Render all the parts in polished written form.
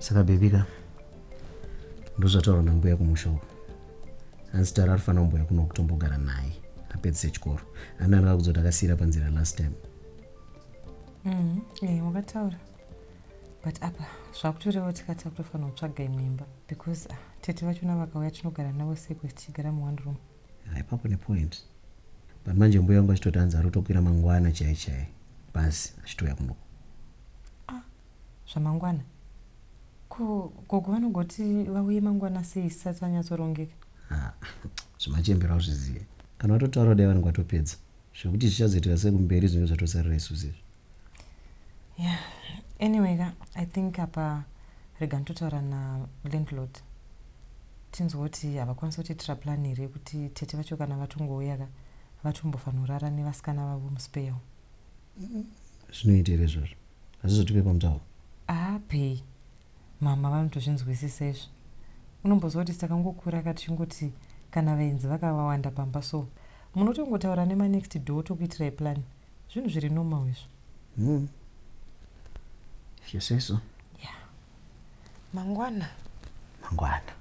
Saka baby ka ndozvataurwa nambuya kumusha uko. Hanzi Tara arifanira kumboya kuno kutombogara naye apedzise chikoro. Ani anoda kuzoti akasiira panzira last time. Eh, wakataura. But apa zvakutoreva kuti kati takutofanira kutsvaga imwe imba because ah, tete vachona vakauya tinogara navo sei kwesi tichigara muone room. Ipapo nepoint. But manje mbuya vangu achitoti hanzi ari kutokwira mangwana chai chai bhazi achitouya kuno. Ah, zvamangwana? Ko gogo vanogoti vauye mangwana sei isati anyatsorongeka? Ah, zvemachembera uzvizive. Kana vatotaura dai vanenge vatopedza. Zvekuti zvichazoitika sei kumberi zvinenge zvatosarira isusu izvi. Yeah. Anyway ka, I think apa rega nditotaura nalandlord tinzwe kuti havakwanisi kutiitira plan here yekuti tete vacho kana vatongouya ka vatombofanorara nevasikana vavo muspare. Zvinoita here izvozvo? Hazvizotipe pamutauro? Haapei. Mama vanotozvinzwisisa izvi. Unomboziva kuti takangokura ka tichingoti kana vaenzi vakawanda pamba so munotongotaura nemanext door tokuitirai plan. Zvinhu zviri normal izvo. If you say so. Yeah. Mangwana. Mangwana.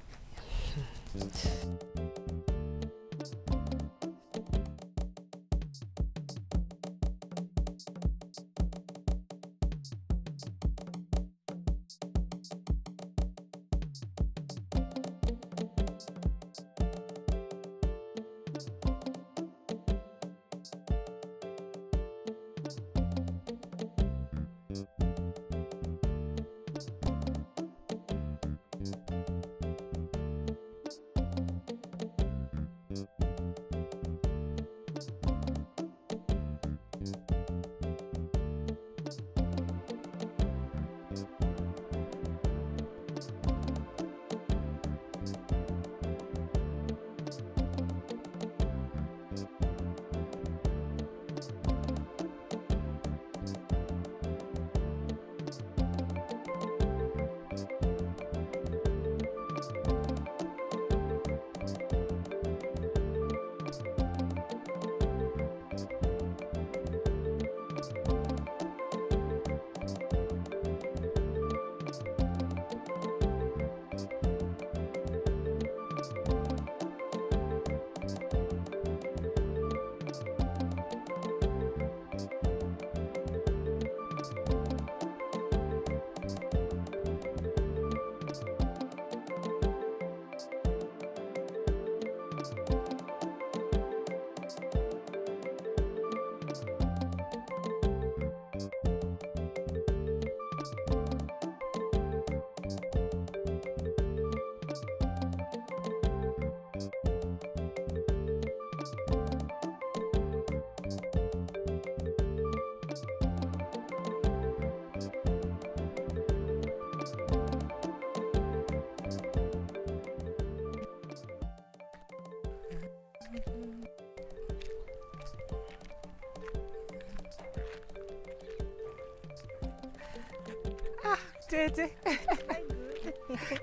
Tete.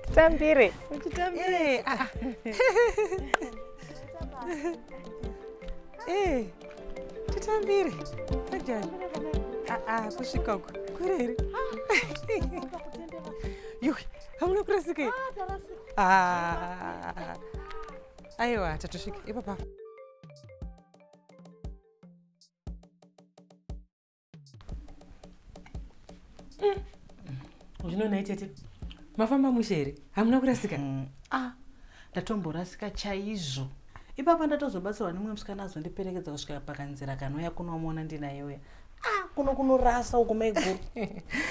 Titambire. Uchitambire. Eh, ah. Eh. Titambire. Tajani. Ah ah, kusvika uko. Kure here? Yuwi, hamuna kurasika here? Ah. Aiwa, tatosvika ipapa. Zvino nhai tete, mafamba mushe here? Hamuna kurasika? Ah, ndatomborasika chaizvo. Ipapa ndatozobatsirwa nemumwe musikana azondiperekedza kusvika pakanzira kanouya kunomuona ndinaye uya. Ah, kuno kunorasa uku maiguru.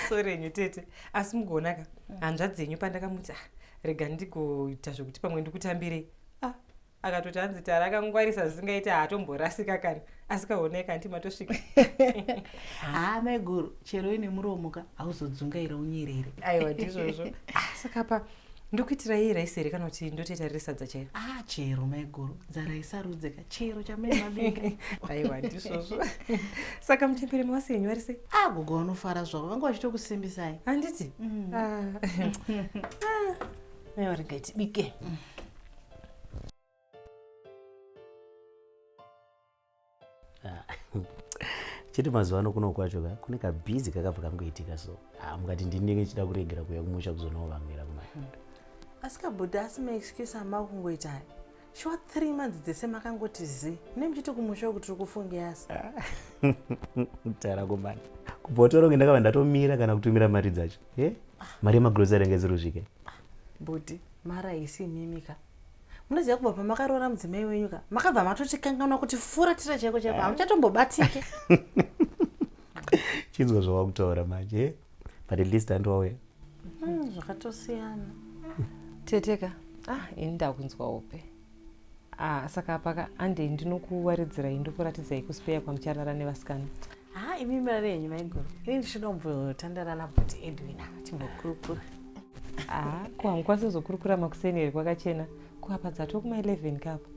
Sorry henyu tete, asi mugoonaka hanzvadzi yenyu pandakamuti ah, rega ndigoita zvekuti pamwe ndikutambirei. Ah, akatoti hanzi Tara akangwarisa zvisingaiti haatomborasika kana asi kaonai kanti matosvika. Haa maiguru, chero ine muromo ka hauzodzungaira unyerere. Aiwa ndizvozvo. Ah, saka pa ndokuitirai rice here kana kuti ndotoita riri sadza chairo? Ah, chero maiguru, nzara isarudze ka, chero chamai mabika. Aiwa ndizvozvo. Saka muchembere mawasi henyu vari sei? Ah, gogo vanofara zvavo, vanga vachitokusimbisai. Handiti? Ah. Ah. Aiwa regai tibike. Chete mazuva ano kuno kwacho ka kune kabhizi kakabva kangoitika so. Ah, mukati ndinenge ndichida kuregera kuuya kumusha kuzonawo vamwe ra kumai. Asi kabhuti asi maexcuse amakungoita aya. Shuwa 3 months dzese makangoti zi. Mune muchiti kumusha uku tiri kufunge asi. Tara kumana. Kubva ronge ndakabva ndatomira kana kutumira mari dzacho. Eh? Mari yemagrocery yanga isiri kusvika. Bhuti, mari haisi imimi ka. Munoziva kubva pamakaroora mudzimai wenyu ka, makabva matotikanganwa kuti furatira chaiko chaiko, hamuchatombobatike. Chinzwa zvawakutaura manje. Eh? But at least handiwauya. Zvakatosiyana. Teteka, ah, ini ndakunzwa hope. Ah, saka apa andei ndinokuwaridzirai ndokuratidzai kuspeya kwamucharara nevasikana. Ha, imi mirare yenyu maiguru. Ini ndichinombotandara naBhuti Edwin ava timbokurukura. Ah, ko hamukwanisi kuzokurukura makuseni here kwakachena? Ko apa dzatoo kuma 11 kapa.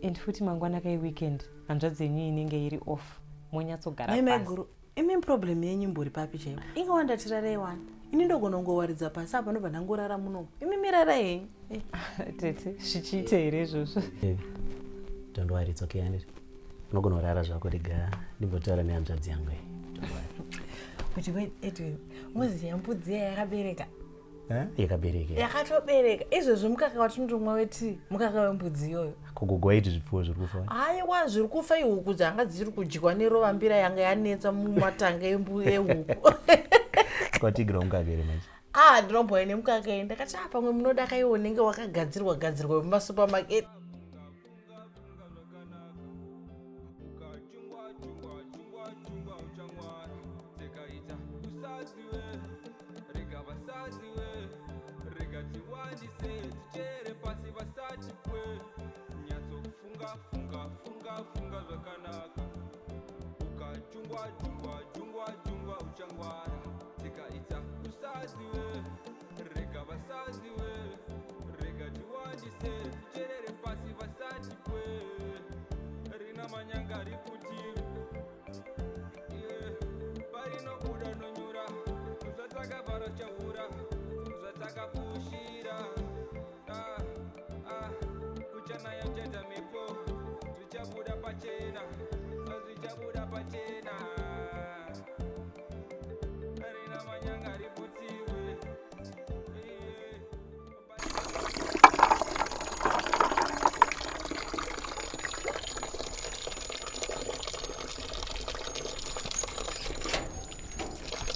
And futi mangwana kai weekend, hanzvadzi yenyu inenge iri off. Monyatsogara Mai pasi. maiguru, imi problem yenyu imbori papi chaipo? Inga wandatirarei wani. Ini ndogona kungowaridza pasi apa ndobva ndangorara munomu. Imi mirara henyu. Eh. Tete, zvichiita here izvozvo? Eh. Don't worry, it's okay, Andy. Unogona kurara zvako rega ndimbotaura nehanzvadzi yangu. Eh. Don't worry. Kuti wait Edwin, moziya mbudzi iya yakabereka. Eh? Yakabereka. Yakatobereka. Izvozvo mukaka watinotomwa wetii, mukaka wembudzi iyoyo. Ko waiti zvipfuwo zviri kufa. Haiwa, zviri kufa ihuku dzanga dziri kudyiwa nerovambira yanga yanetsa mumatanga ehuku. Kwatigira mukaka here manje? Ah, ndinomboya nemukaka iyi. Ndakati ah, pamwe munoda kaiwo unenge wakagadzirwa gadzirwa mumasupermarket.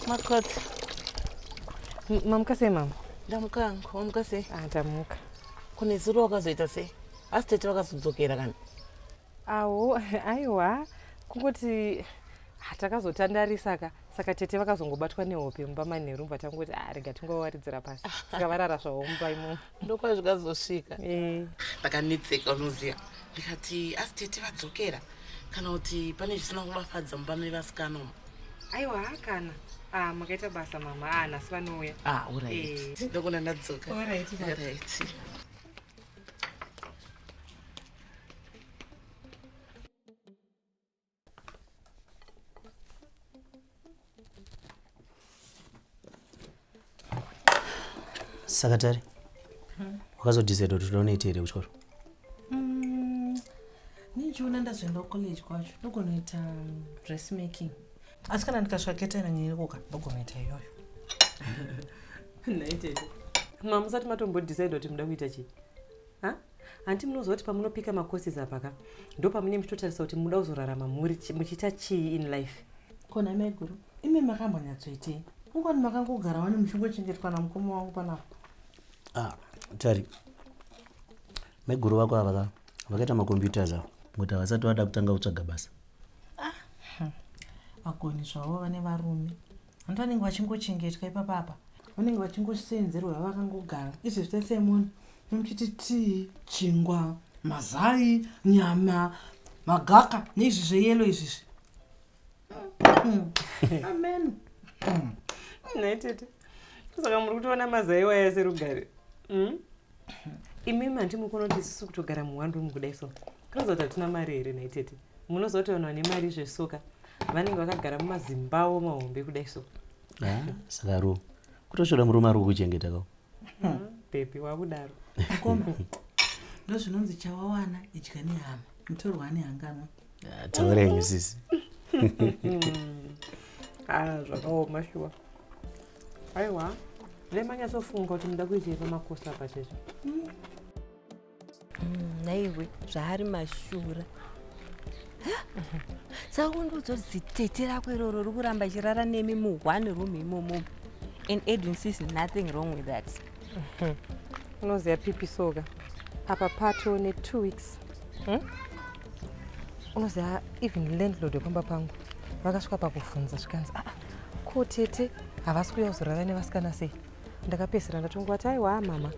Makoti. Mamuka sei mama? Ndamuka hangu, wamuka sei? Ah, ndamuka. Kune zuro wakazoita sei? Asi tete vakazodzokera kana? Awo, aiwa, kungoti ah, takazotandarisa ka saka tete vakazongobatwa nehope mumba manheru mubva tangoti ah, rega tingowaridzira pasi saka varara zvavo mumba imomo. Ndokwazvikazosvika. Eh. Ndakanetseka unoziva. Ndikati asi tete vadzokera kana kuti pane zvisina kuvafadza mumba mevasikana umu. Aiwa kana. Ah, makaita basa mama. Ah, nhasi vanouya. Ah, alright. Ndokona ndadzoka. Alright, mama. Alright. Saka Tari, wakazodecide kuti unoda kunoita here kuchikoro? Nichiona ndazoenda kucollege kwacho ndogonoita dressmaking. Asi kana ndikasvika catering irikoka ndogonoita iyoyo. Nhai tete. Mama musati matombodecide kuti muda kuita chii? Ha? Hanti munoziva kuti pamunopika macourses apa ka ndo pamunenge muchitotarisa kuti muda kuzorarama muri muchiita chii in life. Kona maiguru, imi makambonyatsoitei? Ungwani makangogara wani muchingochengetwa namukoma wangu panapa. Ah, Tari. Maiguru vako ava ka vakaita macomputers ava. Ngokuti havasati vada kutanga kutsvaga basa. Vagoni zvavo vane varume. Hanti vanenge vachingochengetwa ipapa apa. Vanenge vachingosenzerwa vakangogara. Izvezvi tasemoni muchiti tii, chingwa, mazai, nyama, magaka neizvi zveyelo izvizvi. Amen. Nhai tete. Saka muri kutoona mazai waya serugare. Imimi hanti mukuona kuti isusu kutogara muone room kudai so. Kunoziva kuti hatina mari here nhai tete? Munoziva kuti vanhu vane mari zvesoka vanenge vakagara mumazimbawo mahombe kudai so. Ah, saka ru kutoshora murume ari kukuchengeta ka. Baby wakudaro. Mukoma. Ndozvinonzi chawawana idya nehama. Mutorwa ane hanganwa. Ah, taura henyu sisi. Ah, zvakaoma shuwa. Aiwa, dai manyatsofunga kuti muda kuitei pamakosi apa chezvo. Nhaiwe, zvaari mashura. Saka kundiudza kuti zitete rako iroro riri kuramba ichirara nemi muone room imomo, and Edwin sees nothing wrong with that? Unoziva pipi soka, apa pato ne2 weeks, Unoziva even landlord wepamba pangu vakasvika pakubvunza, zvikanzi, "Aa, ko tete havasi kuuya kuzorara nevasikana sei?" Ndakapedzisira ndatongoti, "Aiwa mama,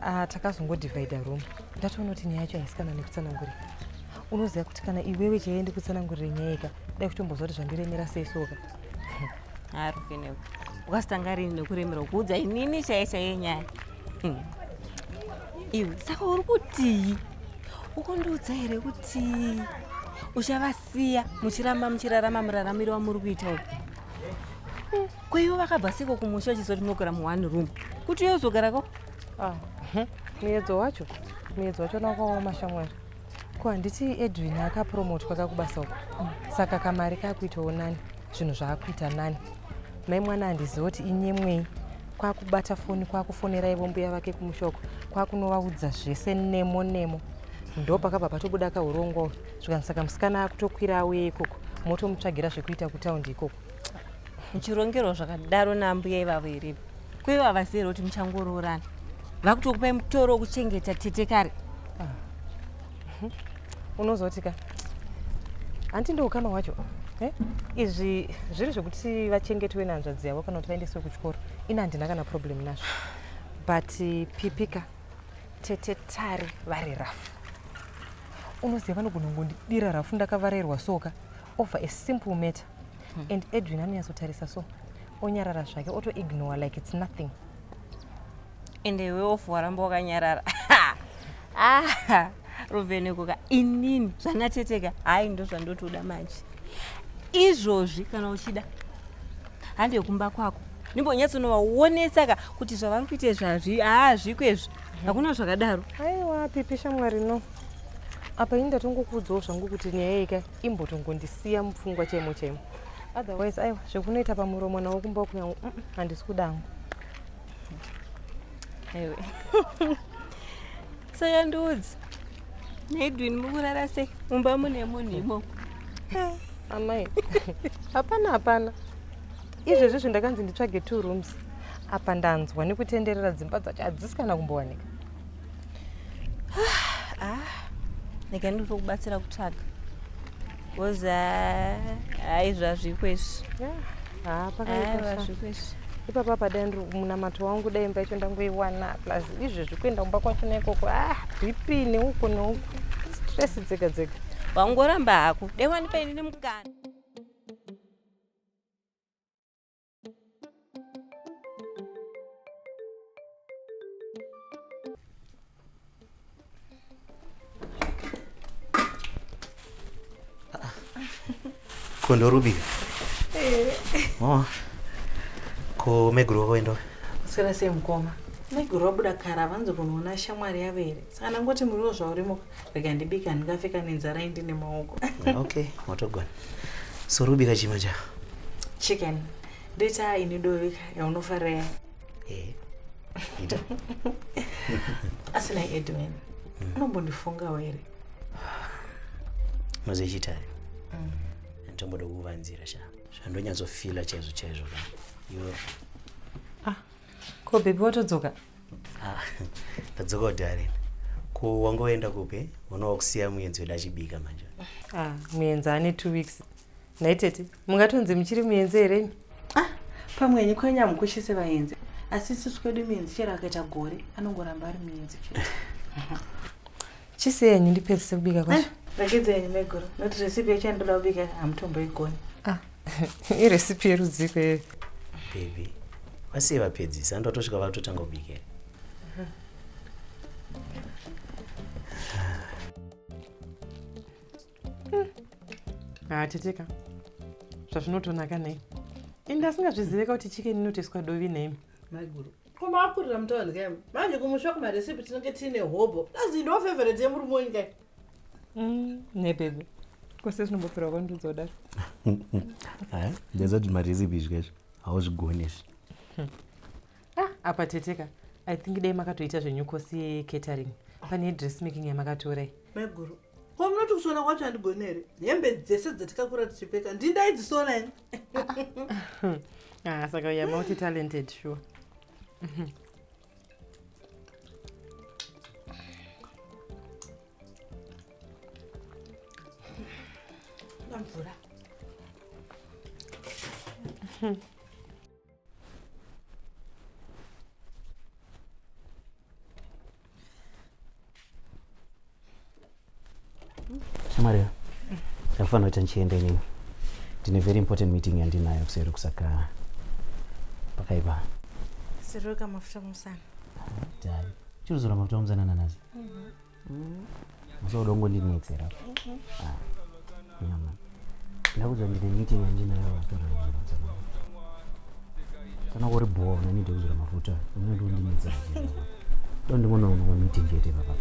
ah, takazongodivhaidha room." Ndatoona kuti nyaya yacho haisikana nekutsanangurika. Unoziva kuti kana iwewe chaiye kutsanangurire nyaya ika, dai kutomboziva kuti zvandiremera sei soka. Harufeneko, ukasitanga rini nekuremerwa kuudza inini chaiye chaiye nyaya? Iwe, saka uri kutii? Ukundiudza here kuti uchavasiya muchiramba muchirarama muraramiro wamuri kuita uku? Kweivo vakabva seko kumusha uchizoti munogara muone room, kuti uye uzogarako? Ah, muedzo wacho wakaoma shamwari. Ko handiti Edwin akapromotwa kakubasa uko? Saka kamari kakuitawo nani, zvinhu zvaakuita nani. Mai mwana handizivi kuti inyemwei, kwakubata foni, kwakufonera ivo mbuya vake kumushoko, kwakunovaudza zvese nemo nemo. Ndo pakabva patobuda kaurongwa, zvikanzi, "Saka musikana akutokwira auye ikoko, motomutsvagira zvekuita kutaundi ikoko." Muchirongerwa zvakadaro nambuya ivavo here? Kweivo havazivi here kuti muchangoroorana, vakutokupai mutoro wekuchengeta tete kare? Unozoti ka handi ndoukama hwacho, eh? Izvi zviri zvekuti vachengetwe nehanzvadzi yavo kana kuti vaendeswe kuchikoro, ini handina kana problem nazvo. But pipika, tete tari vari rafu. Unoziva vanogona kungondidira rafu ndakavarerwa soka over a simple matter, and Edwin anonyatsotarisa so, onyarara zvake, otoignore like it's nothing. Ende iwe ofu waramba wakanyarara. Ah, ruvheneko ka. Inini zvanateteka, hai, ndo zvandotoda manje izvozvi. Kana uchida, hande kumba kwako, ndimbonyatsonovaonesa ka kuti zvavari kuita izvi hazvi haazviko izvi, hakuna zvakadaro. Aiwa pipi shamwari, no, apa ini ndatongokuudzawo zvangu kuti nyaya ika imbotongondisiya mupfungwa chaimo chaimo. Otherwise aiwa, zvekunoita pamuromo nawo kumba kuyangu, handisi kudangu. Aiwe, saka ndiudzi, naEdwin mukurara sei mumba mune munhu imomo? Amai, hapana, hapana. Izvezvi zvindakanzi nditsvage two rooms, apa ndanzwa nekutenderera, dzimba dzacho hadzisi kana kumbowanika. Ah, rega nditokubatsira kutsvaga, because hai, zvazviko izvi. Ha, pakaipa. Zvazviko izvi. Ipapa padai ndiri munamato wangu, dai imba yacho ndangoiwana. Plus izvezvi kuenda kumba kwacho naikoko, ah, BP neuko neuko, stress dzega dzega. Wangoramba hako, dai wanipa ini nemukana. Ko ndorubika. Oh. Ko maiguru wako? Uswera sei mukoma? Maiguru wabuda kare, havanzi kunoona shamwari yavo here? Saka ndangoti muriwo zvaurimo, rega ndibika, handingafeka nenzara indine maoko. Okay, watogona. So rubika chima cha? Chicken. Ndoita ini dovi yaunofarira. Eh. Ita. Asi nai Edwin, unombondifungawo here? Mazoichitari. Nditomboda kukuvanzira sha. Zvandonyatsofila chaizvo chaizvo ka. Iwe. Ko baby, watodzoka? Ah, ndadzoka kudhara. Ko wangoenda kupi? Unowa kusiya muenzi wedu achibika manje. Ah, muenzi ane 2 weeks. Nhai tete, mungatonzi muchiri muenzi here? Ah, pamwenye kwenyu hamukoshese vaenzi, asi isusu kwedu muenzi chero akaita gore anongoramba ari muenzi chete. Chisiyenyu ndipedzise kubika kwacho. Regedza yenyu maiguru, nokuti recipe yacho yandoda kubika hamutomboigoni. Ah, irecipe yerudziko iyoyo? Baby, vasiye vapedzisa, andotosvika vatotanga kubika here? Ha, teteka, zvazvinotonaka nei? Inde asingazviziveka kuti chicken inotoiswa dovi neimi. Maiguru, kumakurira mutaundi kaimo manje, kumusha kumarecipe tinenge tiine hobho. Azi ndo favorite yemurume wenyu kai. Ne baby. Kwese zvinombopera kwandiudza kudaro. Haya, ndaziva kuti marecipe izvi kaizvi hauzvigoni izvi. Ah, apa teteka. I think dai makatoita zvenyu kosi yecatering. Pane dressmaking yamakatora iyi. Maiguru, ko munoti kusona kwacho handigoni here? Hembe dzese dzatikakura tichipfeka ndindaidzisona ini. Ah, saka you are multi talented sure. Mvura. Shamwari, ndakufanira kuti ndichienda inini. Ndine very important meeting yandinayo kuseri kusaka pakaipa. Siroka mafuta musana. Dai. Chiruzora mafuta omusana nanasi. Musa udongondinetsera. Ah. Nyama. Ndakuudza ndine meeting yandinayo vatora. Kana uri bhowa unonida kuzora mafuta unondondinetsera. Ndondimona uno meeting chete papa.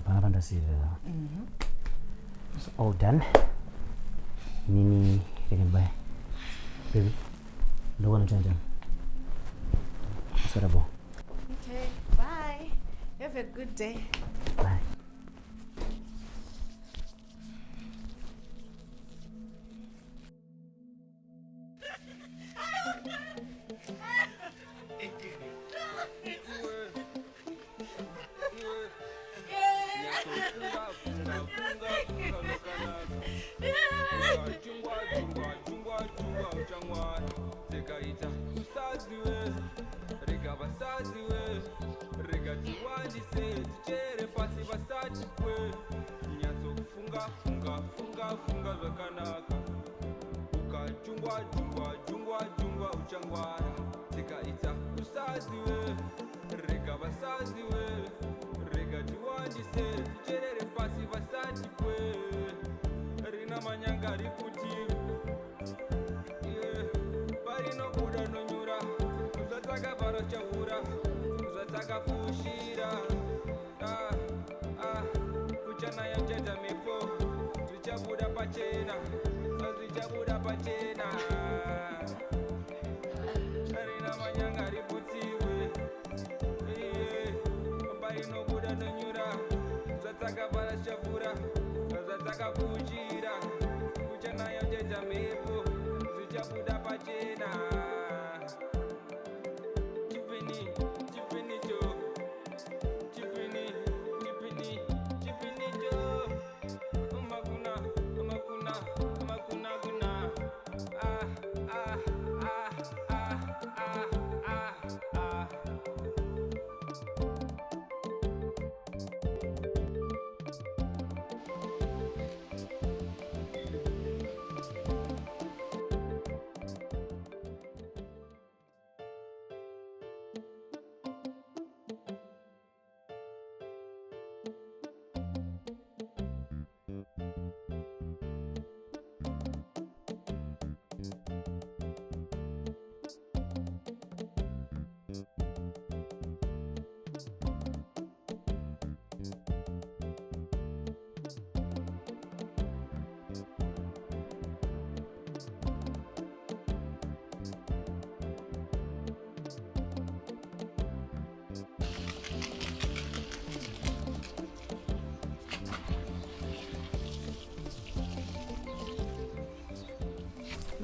Pana pandasiyira. So all done. Nini rega ndibaya. Baby. Ndokwana chanjani. Sara bo. Okay, bye. Have a good day. Bye.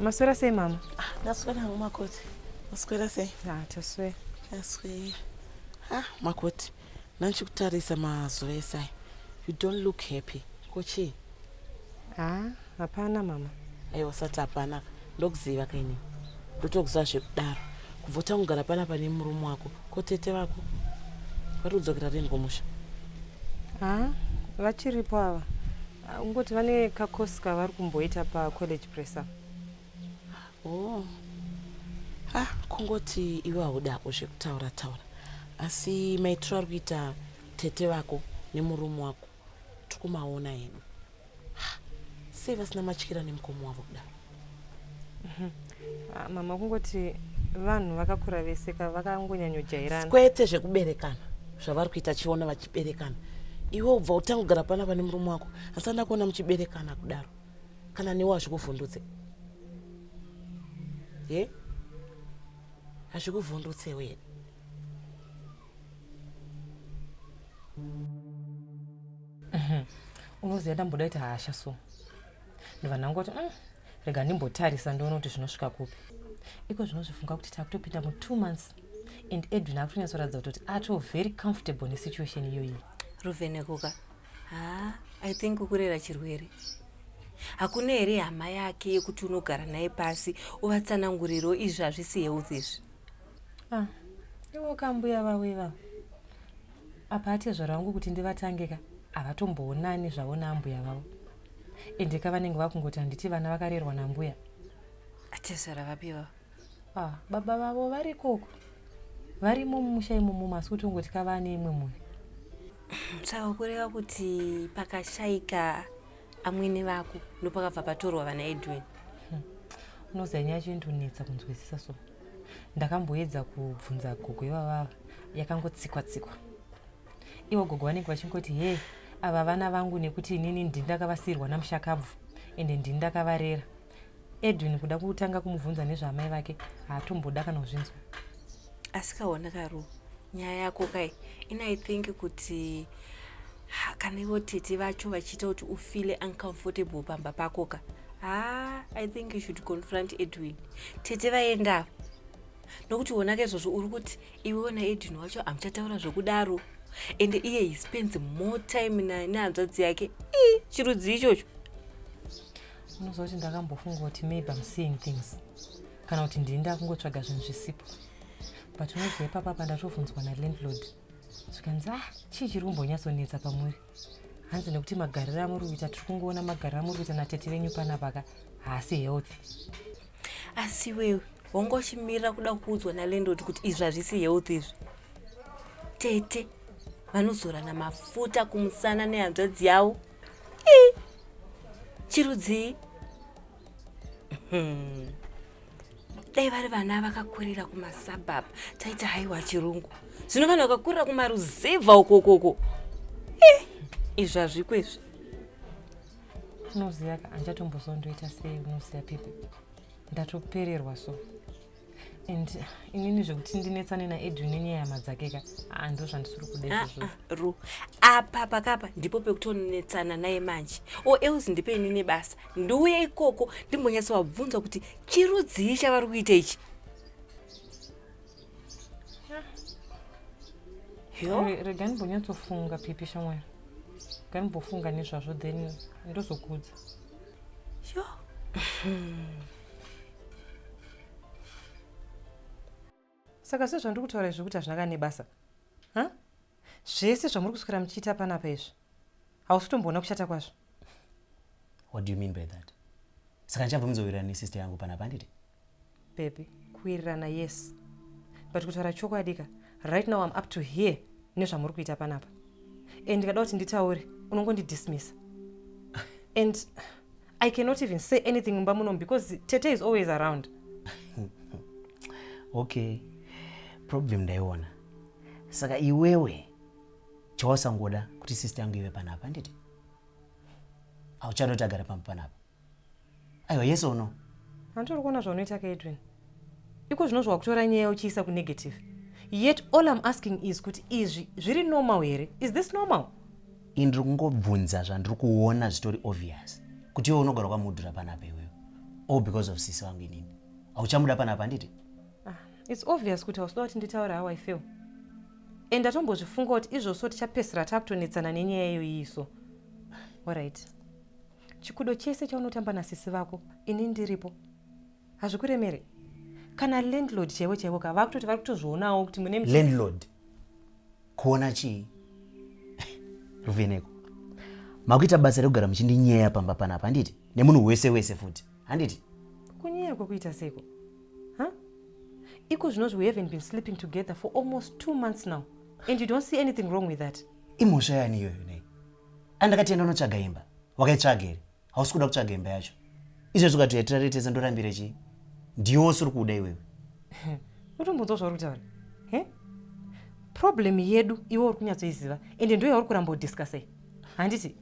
Maswera sei mama? Ndaswera hangu makoti. Maswera sei? Ah, taswera. Taswera. Ah, makoti. Nanchikutarisa mazuva ese aya. You don't look happy. Ko chii? Ah, hapana mama. Aiwa sati hapana. Ndokuziva kaini. Ndotokuziva zvekudaro. Kubva utangogara panapa nemurume wako. Ko tete vako? Vari kudzokera rini kumusha? Ah, vachiripo ava. Ungoti vane kakosi kavari kumboita pacollege press apa. Oh. Ah, kungoti iwe haudi hako zvekutaura taura. Asi maitiro ari kuita tete vako nemurume wako tiri kumaona hedu. Sei vasina matyira nemukoma wavo kudaro? Ah, mama kungoti vanhu vakakura vese ka vakangonyanyojairana. Kwete zvekuberekana zvavari kuita chiona vachiberekana. Iwe ubva utanga kugara panapa nemurume wako asi ndakuona muchiberekana kudaro. Kana newe hazvikuvhundutse. Ye? Hazvikuvhundutse here? Unoziva ndamboda kuita hasha so. Ndobva ndangoti rega ndimbotarisa ndione kuti zvinosvika kupi. Iko zvinozvifunga kuti takutopinda mu 2 months and Edwin akutonyatsoratidza kutoti ato very comfortable nesituation iyoyi. Ruvheneko ka. Ha, I think kurera chirwere. Hakuna here hama yake yekuti unogara naye pasi uvatsananguriro izvi hazvisi health izvi. Ah, ivo kambuya vavo ivavo. Apa atezvara vangu kuti ndivatange ka havatomboonani zvavo naambuya vavo. Ende ka vanenge vakungoti handiti vana vakarerwa nambuya. Atezvara vapi ivavo? Ah, baba vavo varikoko. Varimo mumusha imomo asi kutongoti ka vane imwe mhuri. Saka kureva kuti pakashaika amwene vako ndopakabva patorwa vana Edwin. Unoziva nyaya yacho indonetsa kunzwisisa so. Ndakamboedza kubvunza gogo ivavava yakangotsikwa tsikwa. Ivo gogo vanenge vachingoti he ava vana vangu nekuti inini ndini ndakavasiirwa namushakabvu ende ndini ndakavarera. Edwin kuda kutanga kumubvunza nezvaamai vake haatomboda kana kuzvinzwa. Asi kaona karu nyaya yako kai ini I think kuti kana ivo tete vacho vachiita kuti ufile uncomfortable pamba pako ka. Ah, I think you should confront Edwin. Tete vaenda nokuti wona ka izvozvo uri kuti iwewe naEdwin wacho hamuchataura zvekudaro ende iye he spends more time nehanzvadzi yake. Ii, chirudzi ichocho. Unoziva kuti ndakambofunga kuti maybe I'm seeing things kana kuti ndini ndakungotsvaga zvinhu zvisipo, but unoziva ipapa ndatobvunzwa nalandlord zvikanzi ah chii chiri kumbonyatsonetsa pamuri, hanzi nekuti magariro amuri kuita tiri kungoona magariro amuri kuita natete venyu panapa ka haasi healthy. Asi iwewe wanga uchimirira kuda kuudzwa nalandlord kuti izvi hazvisi healthy izvi. Tete vanozorana mafuta kumusana nehanzvadzi yavo. Ii, chirudzii? Dai vari vana vakakurira kumasabhabha taiti haiwa chirungu. Zvino vanhu vakakurira kumaruzevha ukokoko. Izvi hazviko izvi. Unoziva ka handichatombozondoita sei unoziva Pipi. Ndatopererwa so. And inini zvekuti ndinetsane naEdwin nenyaya yehama dzake ka ndo zvandisiri kuda izvozvo. Ru apa pakapa ndipo pekutonetsana naye manje. Or else ndipe inini basa ndiuye ikoko ndimbonyatsovabvunza kuti chirudzii chavari kuita ichi. Rega ndimbonyatsofunga Pipi shamwari. Rega ndimbofunga nezvazvo then ndozokuudza. Yo. Saka sezvandiri kutaura izvi kuti hazvina kana nebasa. Ha? Zvese zvamuri kuswera muchiita panapa izvi. Hausi kutomboona kushata kwazvo. What do you mean by that? Saka ndichabvumidzwa kuwirirana nesister yangu panapa handiti? Baby, kuwirirana yes. But kutaura chokwadi ka, right now I'm up to here nezvamuri kuita panapa. And ndikada kuti nditaure, unongondidismissa. And I cannot even say anything mumba muno because Tete is always around. Okay, problem ndaiona. Saka iwewe chawasangoda kuti sister yangu ive panapa handiti? Hauchada kuti agare pamba panapa. Aiwa, yes or no? Handitori kuona zvaunoita ka Edwin. Iko zvino zvakutora nyaya uchiisa kunegative. Yet all I'm asking is kuti izvi zviri normal here? Is this normal? Ini ndiri kungobvunza zvandiri kuona zvitori obvious. Kuti iwe unogara kwamudhura panapa iwewe. All because of sisi vangu inini. Hauchamuda panapa handiti? Ah, it's obvious kuti hausi kuda kuti nditaure how I feel. And ndatombozvifunga kuti izvozvo tichapesera takutonetsana nenyaya iyoyi iso. Alright. Chikudo chese chaunotamba nasisi vako ini ndiripo. Hazvikuremere. Kana landlord chaivo chaivo ka vakutoti vari kutozvionawo kuti mune landlord kuona chii? Ruvheneko. Makuita basa rekugara muchindinyeya pamba panapa handiti? Nemunhu wese wese futi. Handiti? Kunyeya kwekuita seiko? Huh? Iko zvinozvi we haven't been sleeping together for almost 2 months now and you don't see anything wrong with that. Imhosva yani iyoyo nei? Andakati enda unotsvaga imba. Wakaitsvaga here? Hausi kuda kutsvaga imba yacho. Izvezvi ukatoyatira tese ndorambire chii? Ndiwe usiri kuda iwewe. Utombonzwa zvauri kutaura he? Problem yedu iwe uri kunyatsoiziva ende ndiyo yauri kuramba udiscussei, handiti?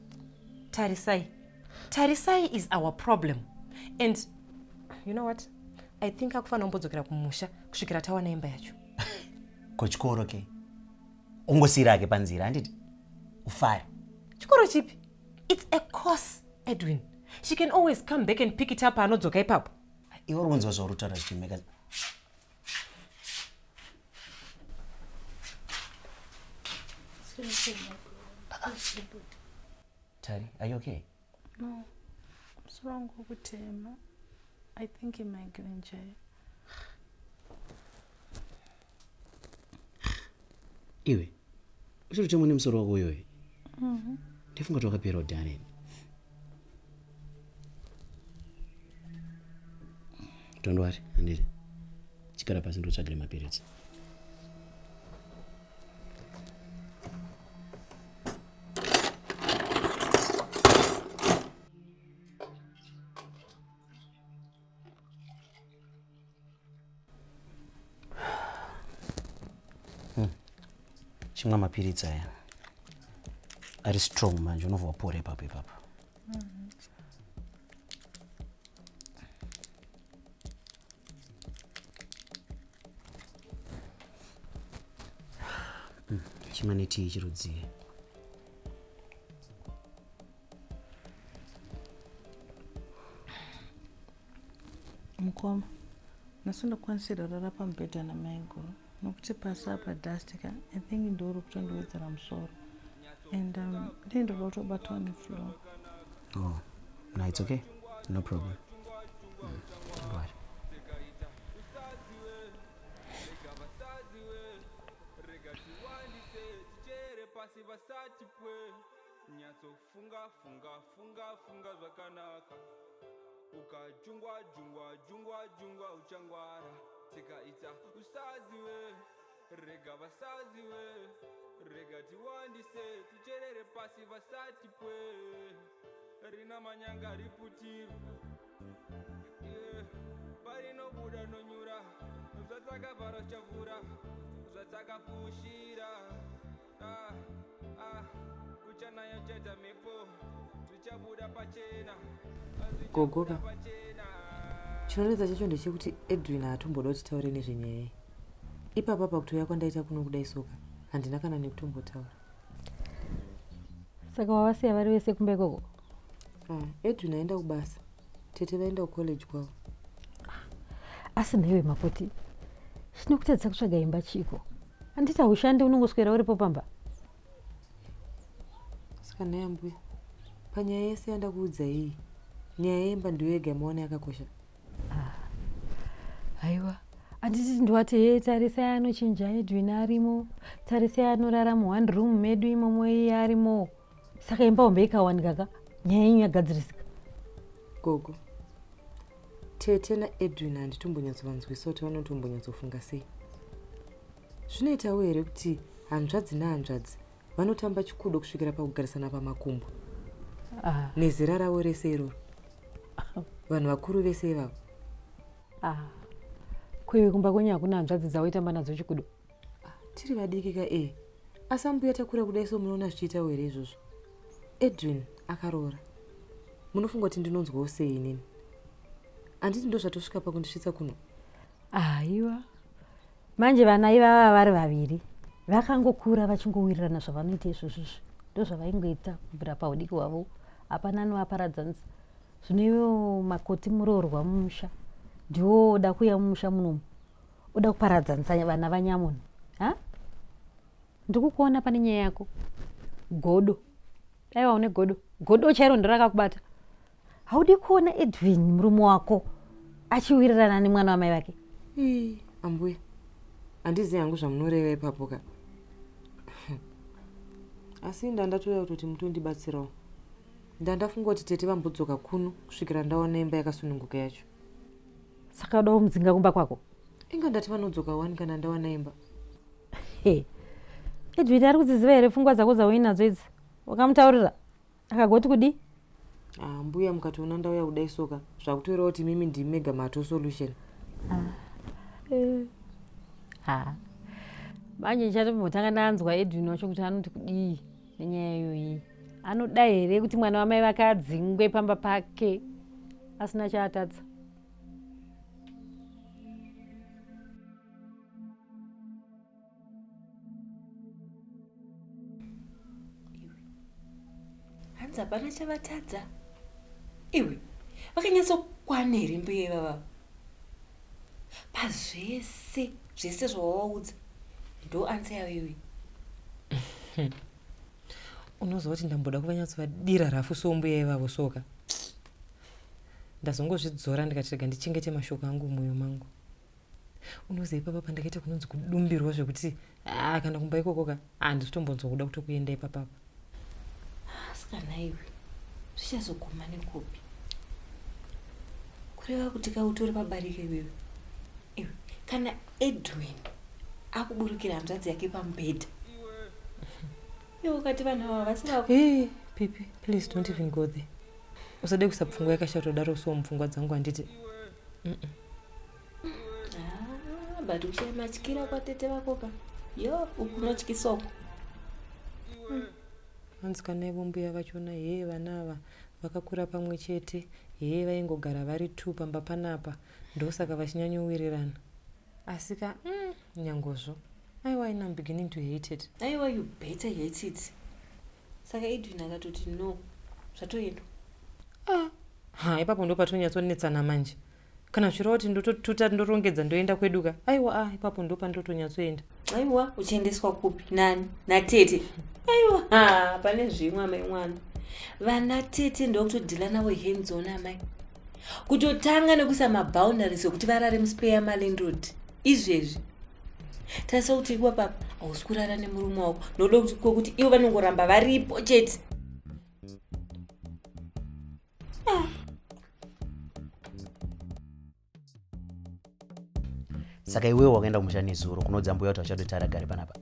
Tarisai, Tarisai is our problem and you know what, I think akufanira kumbodzokera kumusha kusvikira tawana imba yacho. Ko chikoro ke? Ungosiyira ake panzira, handiti? Ufare. Chikoro chipi? It's a course, Edwin. She can always come back and pick it up paanodzoka ipapo. Iwe uri kunzwa zvauri kutaura zvichimeka. Tari, are you okay? No, musoro wangu ukutema. I think imigraine chaiyo. Iwe, uchiri kutemwa nemusoro wako uyoyo? Ndifunga kuti wakapera kudhara ini. Don't worry, handiti. Chigara pasi ndotsvagire mapiritsi. Chimwa mapiritsi aya. Ari strong manje, unobva wapora ipapo ipapo. Chimwa netii chirudziye. Mukoma, nhasi ndokwanisira kurara pamubhedha namaiguru nokuti pasi apa dust ka, I think ndouri kutondiwedzera musoro and ndii ndoda kutobatwa neflow. Oh, no, it's okay. No problem. Don't worry. Nyatsofunga funga funga funga zvakanaka, ukajungwa jungwa jungwa jungwa uchangwara. Tikaita usaziwe, rega vasaziwe, rega tiwandise ticherere pasi vasati pwe. Rina manyanga riputirwe, yeah. Parinobuda nonyura zvatakavhara zvichavhura zvatakafushira. Ah, ah, kuchanaya cheta mhepo zvichabuda pachena. Gogoka, chinonetsa chacho ndechekuti Edwin haatomboda kuti taure nezvenyaya iyi. Ipapa pakutouya kwandaita kuno kudai soka, handina kana nekutombotaura. Saka wavasiya vari vese kumba ikoko? Ah, Edwin aenda kubasa, tete vaenda kucollege kwavo. Asi nhaiwe makoti, chinokutadzisa kutsvaga imba chiko? Handiti haushandi, unongoswera uripo pamba? Saka nhai ambuya, panyaya yese yandakuudza iyi, nyaya yemba ndiyo yega yamaona yakakosha? Haiwa, handiti ndiwati he, Tarisai anochinja, Edwin arimo, Tarisai anorara muone room medu imomo, iye arimo. Saka imba hombe ikawanika ka, nyaya yenyu yagadzirisika. Gogo, tete naEdwin handitombonyatsovanzwisa kuti vanotombonyatsofunga sei. Zvinoitawo here kuti hanzvadzi nehanzvadzi vanotamba chikudo kusvikira pakugarisana pamakumbo nezera ravo rese iroro, vanhu vakuru vese ivavo? Ah. Kuiwe kumba kwenyu hakuna hanzvadzi dzawaitamba nadzo chikudo? Tiri vadiki ka e, asi ambuya takura kudai so munoona zvichiitawo here izvozvo? Edwin akaroora, munofunga kuti ndinonzwawo sei inini? Handiti ndo zvatosvika pakundisvitsa kuno? Aiwa, manje vana ivava vari vaviri vakangokura vachingowirirana. Zvavanoita izvozvizvi ndo zvavaingoita kubvira paudiki hwavo, hapana anovaparadzanisa. Zvino iwewo makoti, muroorwa mumusha, ndiwo oda kuuya mumusha munomu, oda kuparadzanisa vana vanyamunhu. Ha, ndikukuona pane nyaya yako. Godo, aiwa, une godo, godo chairo ndorakakubata. Haudi kuona Edwin murume wako achiwirirana nemwana wamai vake. Ii, ambuya, handizivi hangu zvamunoreva ipapo ka, asi ndandatouya kutoti mutondibatsirawo. Ndandafunga kuti tete vambodzoka kuno kusvikira ndaona imba yakasununguka yacho. Saka uda kumudzinga kumba kwako? Inga ndati vanodzoka wani kana ndawana imba. He, Edwin ari kudziziva here pfungwa dzako dzauinadzo idzi? Wakamutaurira akagoti kudi? Ah, mbuya, mukatoona ndauya kudai soka, zvakutoreva kuti mimi ndimi mega mato solution. Ah. Ha. Manje ndichatombotanga ndanzwa Edwin wacho kuti anoti kudii nenyaya iyoyi. Anoda here kuti mwana wamai vake adzingwe pamba pake asina chaatadza? Hanzi hapana chavatadza. Iwe vakanyatsokwana here mbuya ivava? Pazvese zvese zvawavaudza ndo ansa yavo iwe. Unoziva kuti ndamboda kuvanyatsovadira rafu so mbuya ivavo soka. Ndazongozvidzora ndikati rega ndichengete mashoko angu mumwoyo mangu. Unoziva ipapa pandakaita kunonzi kudumbirwa zvekuti ah, kana kumba ikoko ka handisi kutombonzwa kuda kutokuenda ipapapa. Asikana iwe zvichazoguma nekupi? Kureva kuti ka utori pabarika iwewe. Iwe kana Edwin akuburukira hanzvadzi yake pamubhedha. Iwe ukati vanhu ava havasi vako. Hey, Pipi, please don't even go there. Usade kuisa pfungwa yakashata kudaro so mupfungwa dzangu handiti. Mm -mm. Ah, but ushaya matyira kwatete vako ka. Yo, uku unotyisa uku. Hanzi kana ivo mbuya vachona hee vana ava vakakura pamwe chete hee vaingogara vari two pamba panapa ndosaka vachinyanyowirirana. Asi ka mm, nyangozvo. Aiwa ini I'm beginning to hate it. Aiwa you better hate it. Saka Edwin akatoti no zvatoendwa. Ah, ha ipapo ndopatonyatsonetsana manje. Kana zvichireva kuti ndototuta ndorongedza ndoenda kwedu ka. Aiwa ah ipapo ndopandotonyatsoenda. Aiwa uchiendeswa kupi nani natete? Aiwa ha pane zvimwe amai mwana. Vana tete ndokutodhila navo hands on amai. Kutotanga nekuisa maboundaries ekuti varare muspare yamalandlord izvezvi. Tarisa kuti iwe papa hausi kurara nemurume wako noda kuti kwekuti ivo vanongoramba varipo chete. Ah. Saka iwewe wakaenda kumusha nezuro kunoudza mbuya kuti vachadoti aragare panapa.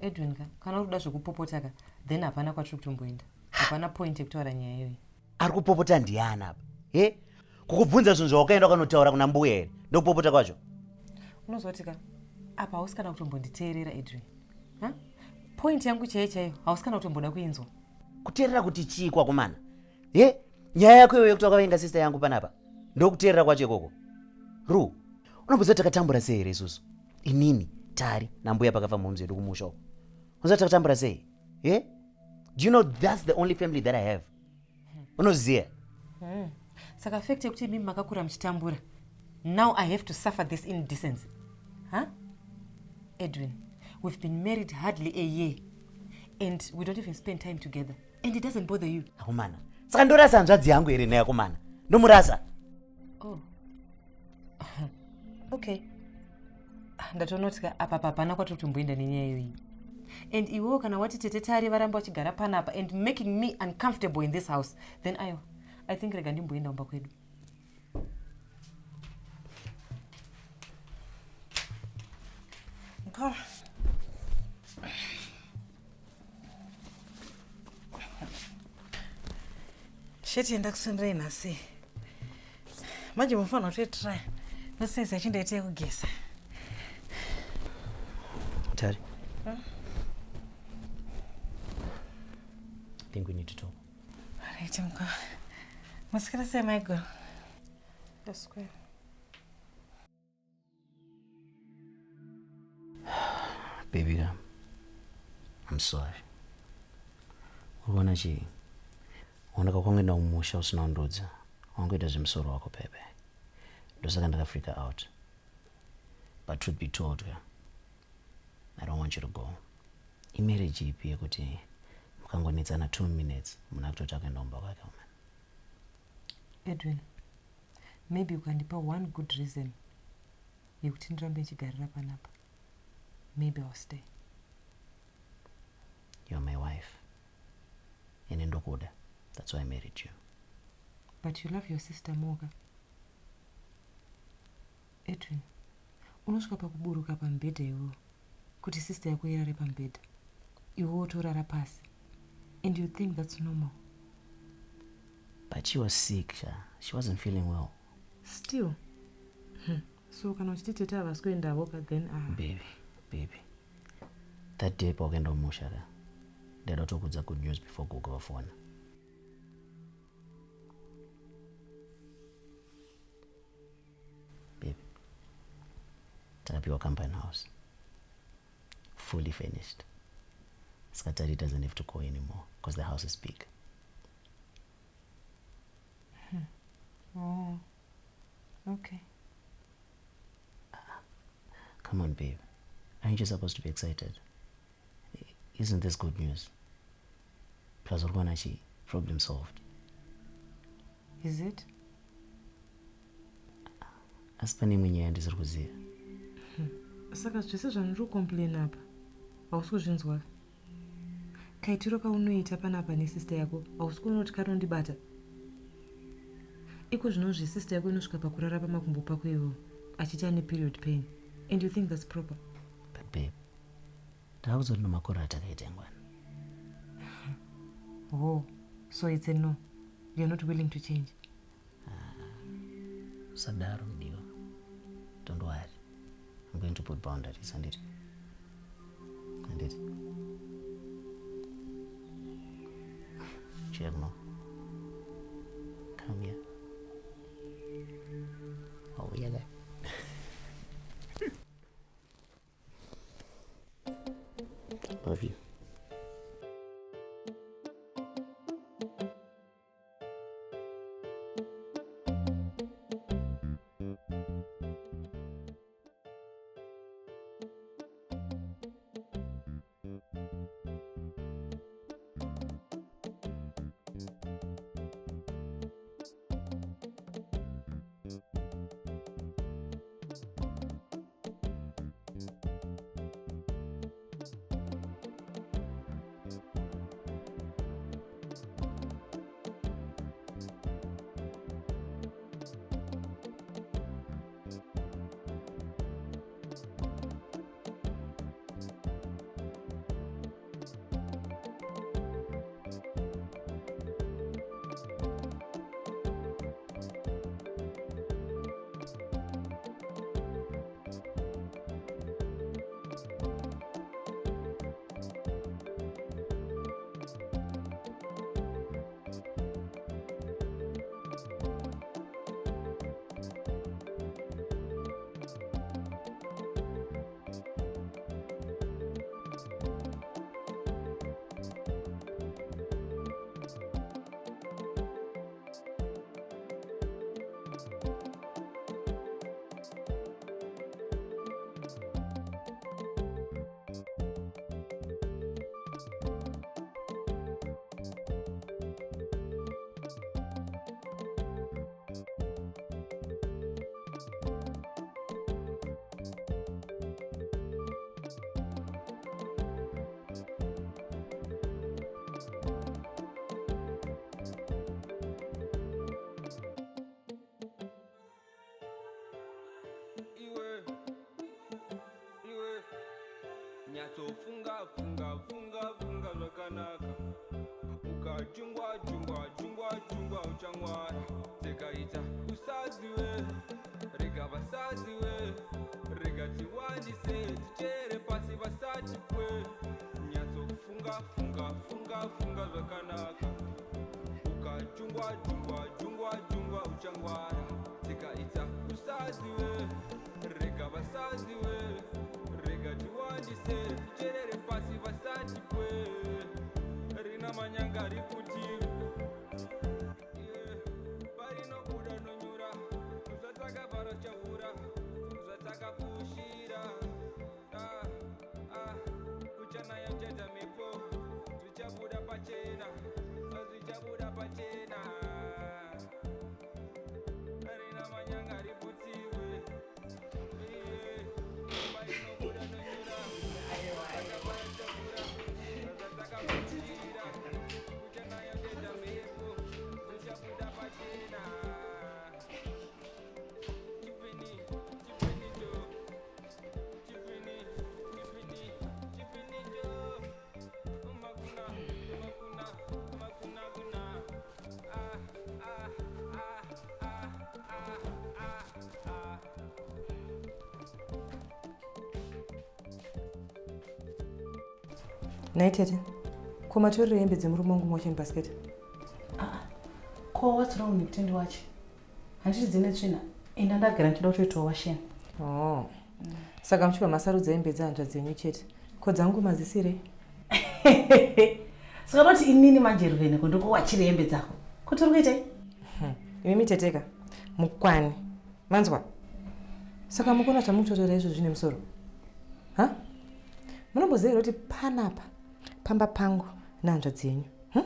Edwin ka kana uri kuda zvekupopota ka then hapana kwatiri kutomboenda. Hapana point yekutaura nyaya iyoyi. Ari kupopota ndiani apa? He? Kukubvunza zvinhu zvawakaenda ukanotaura kuna mbuya here? Ndokupopota kwacho. Unozoti ka apa hausi kana kutombonditeerera Edwin. Ha? Point yangu chaiyo chaiyo hausi kana kutomboda kuinzwa. Kuteerera kuti chii kwakomana? He? Nyaya yako iyoyo yekuti wakavenga sister yangu panapa. Ndokuteerera kwacho ikoko. Ru, unomboziva takatambura sei here isusu? Inini, Tari, nambuya pakafa mhoms yedu kumusha uko. Unoziva takatambura sei? He? Do you know that's the only family that I have? Unoziva? Saka fact yekuti imimi makakura muchitambura. Now I have to suffer this indecency. Huh? Edwin, we've been married hardly a year and we don't even spend time together and it doesn't bother you. Akomana. Saka ndorasa hanzvadzi yangu here naye akomana? Ndomurasa. Oh. Okay. Ndatoona kuti apa hapana kwatiri kutomboenda nenyaya iyoyi. And iwewo kana wati tete Tari varamba vachigara panapa and making me uncomfortable in this house, then aiwa, I think rega ndimboenda kumba kwedu. Mukoma. Sheti yandakusendera nhasi. Manje mufanira kutoitry. Ndosaizi yacho ndaita yekugeza. Tari. Huh? I think we need to talk. Alright, mukoma. Masikira sei maiguru? Ndaswera. Baby girl, I'm sorry. Urikuona chii? Oneka kwangoenda kumusha usina kundiudza. Wangoita zvemusoro wako pepe. Ndosaka ndakafreaka out. But truth be told, girl, I don't want you to go. Imarriage ipi yekuti mukangonetsana 2 minutes munhu akutoti akuenda kumba kwake woman. Edwin, maybe ukandipa one good reason yekuti ndirambe ndichigarira panapa, maybe I'll stay. You're my wife. Ene ndokuda. That's why I married you. But you love your sister more ka? Edwin, unosvika pakuburuka pamubhedha iwewe kuti sister yako irare pamubhedha iwe wotorara pasi and you think that's normal. But she was sick, sha. She wasn't feeling well. Still, So kana uchiti tete havasi kuendavo ka then ah. Baby, baby. That day pawakaenda kumusha ka ndaida kutokudza good news before gogo vafona. Baby, takapiwa company house fully furnished. Saka Tari doesn't have to go anymore because the house is big. Oh, okay. Come on, babe. Aren't you supposed to be excited? Isn't this good news? Plus, uri kuona chi problem solved. Is it? Asi pane imwe nyaya yandisiri kuziva. Saka zvese zvandiri kucomplain apa hausi kuzvinzwa? Kaitiro kaunoita panapa nesister yako hausi kuona kuti kanondibata? Iko zvinozvi sister yako inosvika pakurara pamakumbo pako iwewo achiti ane period pain and you think that's proper? But babe, ndakakuudza kuti nomakore atakaita engwana. Oh, so it's a no. You're not willing to change. Usadaro mudiwa. Don't worry. I'm going to put boundaries, handiti? Handiti? Chiya kuno. Come here. Oh, yeah. There. Love you. Iwe, iwe, nyatsofunga funga funga funga zvakanaka. Ukajungwa jungwa jungwa jungwa uchangwara. Tsekaita usaziwe, rega vasaziwe, rega tiwandise tichere pasi vasatipwe. Nyatsofunga funga funga funga zvakanaka. Ukajungwa jungwa jungwa jungwa uchangwara. Tsekaita usaziwe, rega vasaziwe, rega tiwandise ticherere pasi vasatipwe. Rina manyanga riputiro parinobuda nonyura zvatakavhara chavhura zvatakafushira. Ah, ah, kuchanaya chedza mhepo zvichabuda pachena, zvichabuda pachena. Rina manyanga riputirwe parinobuda nonyura zvatakavhara chavhura zvatakafushira. Kuchanaya chedza mhepo zvichabuda pachena. Chipini, chipini jo, chipini, chipini, chipini jo. Makuna, makuna, makuna kuna. Ah, Nhai tete, ko matorero hembe dzemurume wangu muwashing basket? Ah, ko what's wrong nekuti ndiwache? Handiti dzine tsvina? Enda ndagara ndichida kutoitawo washing. Oh. Saka muchibva masarudza hembe dzehanzvadzi dzenyu chete. Ko dzangu madzisirei? Saka unoti inini manje Ruvheneko ndokuwachire hembe dzako. Kuti uri kuitei? Imimi teteka, mukwane. Manzwa? Saka mukuona zvamukutotaura izvo zvine musoro? Ha? Munomboziva here kuti panapa pamba pangu nehanzvadzi yenyu? Hm?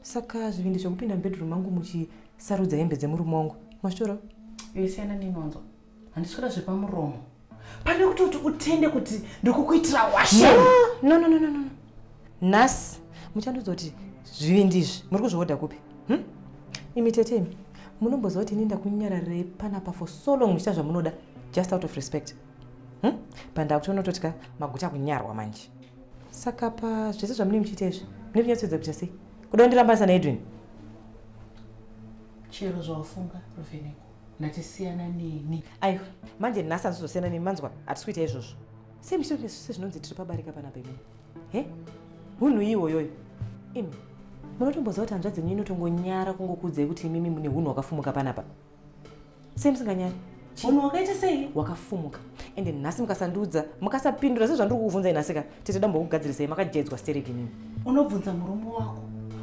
Saka zvivindi zvekupinda mubedroom mangu muchisarudza hembe dzemurume wangu mazvitora? Iwe siyana neni wanzwa. Handisi kuda zvepamuromo. Pane kutoti utende kuti ndikukuitira washing. No, no, no, no, no. Nhasi muchandiudza kuti zvivindi izvi muri kuzvihodha kupi? Hm? Imi tete imi, munomboziva kuti ini ndakunyararirei panapa for so long muchiita zvamunoda just out of respect. But ndakutonototya maguta kunyarwa manje. Saka pa zvese zvamunenge muchiita izvi, mune kunyatsoedza kuita sei? Kuda kundirambanisa naEdwin? Chero zvawafunga Ruvheneko, ndatisiyana neni. Aiwa, manje nhasi handizosiyana nemi manzwa, hatisi kuita izvozvo. Sei muchitoita sezvinonzi tiri pabarika panapa imimi? He? Hunhu iwoyoyo. Imi, munotomboziva kuti hanzvadzi yenyu inotongonyara kungokuudzai kuti imimi mune hunhu hwakafumuka panapa. Sei musinganyari? Hunhu hwakaita sei? Hwakafumuka. Ende nhasi mukasandiudza, mukasapindura sezvandiri kukubvunzai nhasi ka, tete dambokugadzirisayi makajaidzwa stereki imimi. Unobvunza murume wako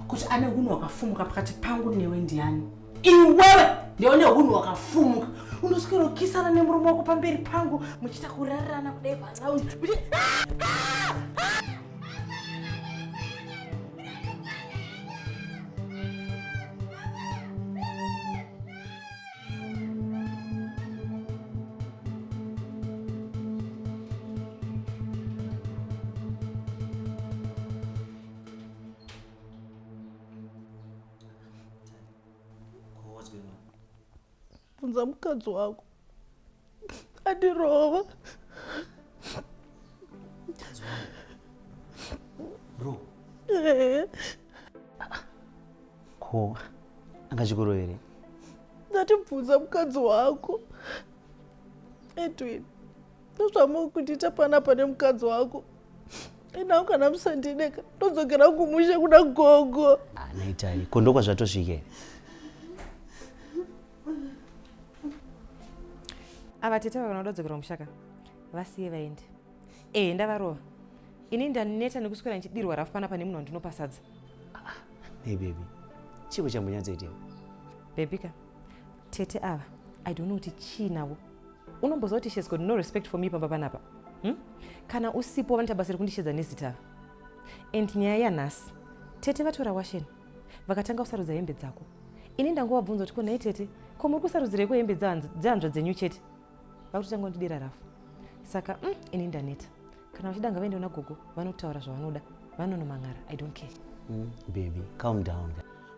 kuti ane hunhu hwakafumuka pakati pangu newe ndiani? Iwewe ndiwe une hunhu hwakafumuka. Unoswera ukisana nemurume wako pamberi pangu muchiita kurarirana kudai paround. Bvunza mukadzi wako andirova. Bro. Eh. Ko anga chikoro here? Ndatibvunza mukadzi wako Edwin, ndozvamuri kundiita panapa nemukadzi wako. Inau kana musandideka ndodzokera kumusha kuna gogo. Ah, naitai ko ndokwazvatosvika here? Ava tete ava kana kuda kudzokera kumusha ka vasiye vaende. Eh, ndavarova. Ini ndaneta nekuswera ndichidirwa rafu panapa nemunhu wandinopa sadza. Hey baby, chiko chambonyatsoitika? Baby ka, tete ava, I don't know kuti chii navo. Unomboziva kuti she's got no respect for me pamba panapa. Kana usipo vanoita basa rekundishedza nezita ava. And nyaya yanhasi, tete vatora washeni, vakatanga kusarudza hembe dzako. Ini ndangovabvunza kuti ko nhai tete, ko muri kusarudzireiko hembe dzehanzvadzi dzenyu chete? Vakutotanga kundidira rafu. Saka ini ndaneta. Kana vachida ngavaende kuna gogo vanotaura zvavanoda, vanonomang'ara, I don't care. Baby, calm down.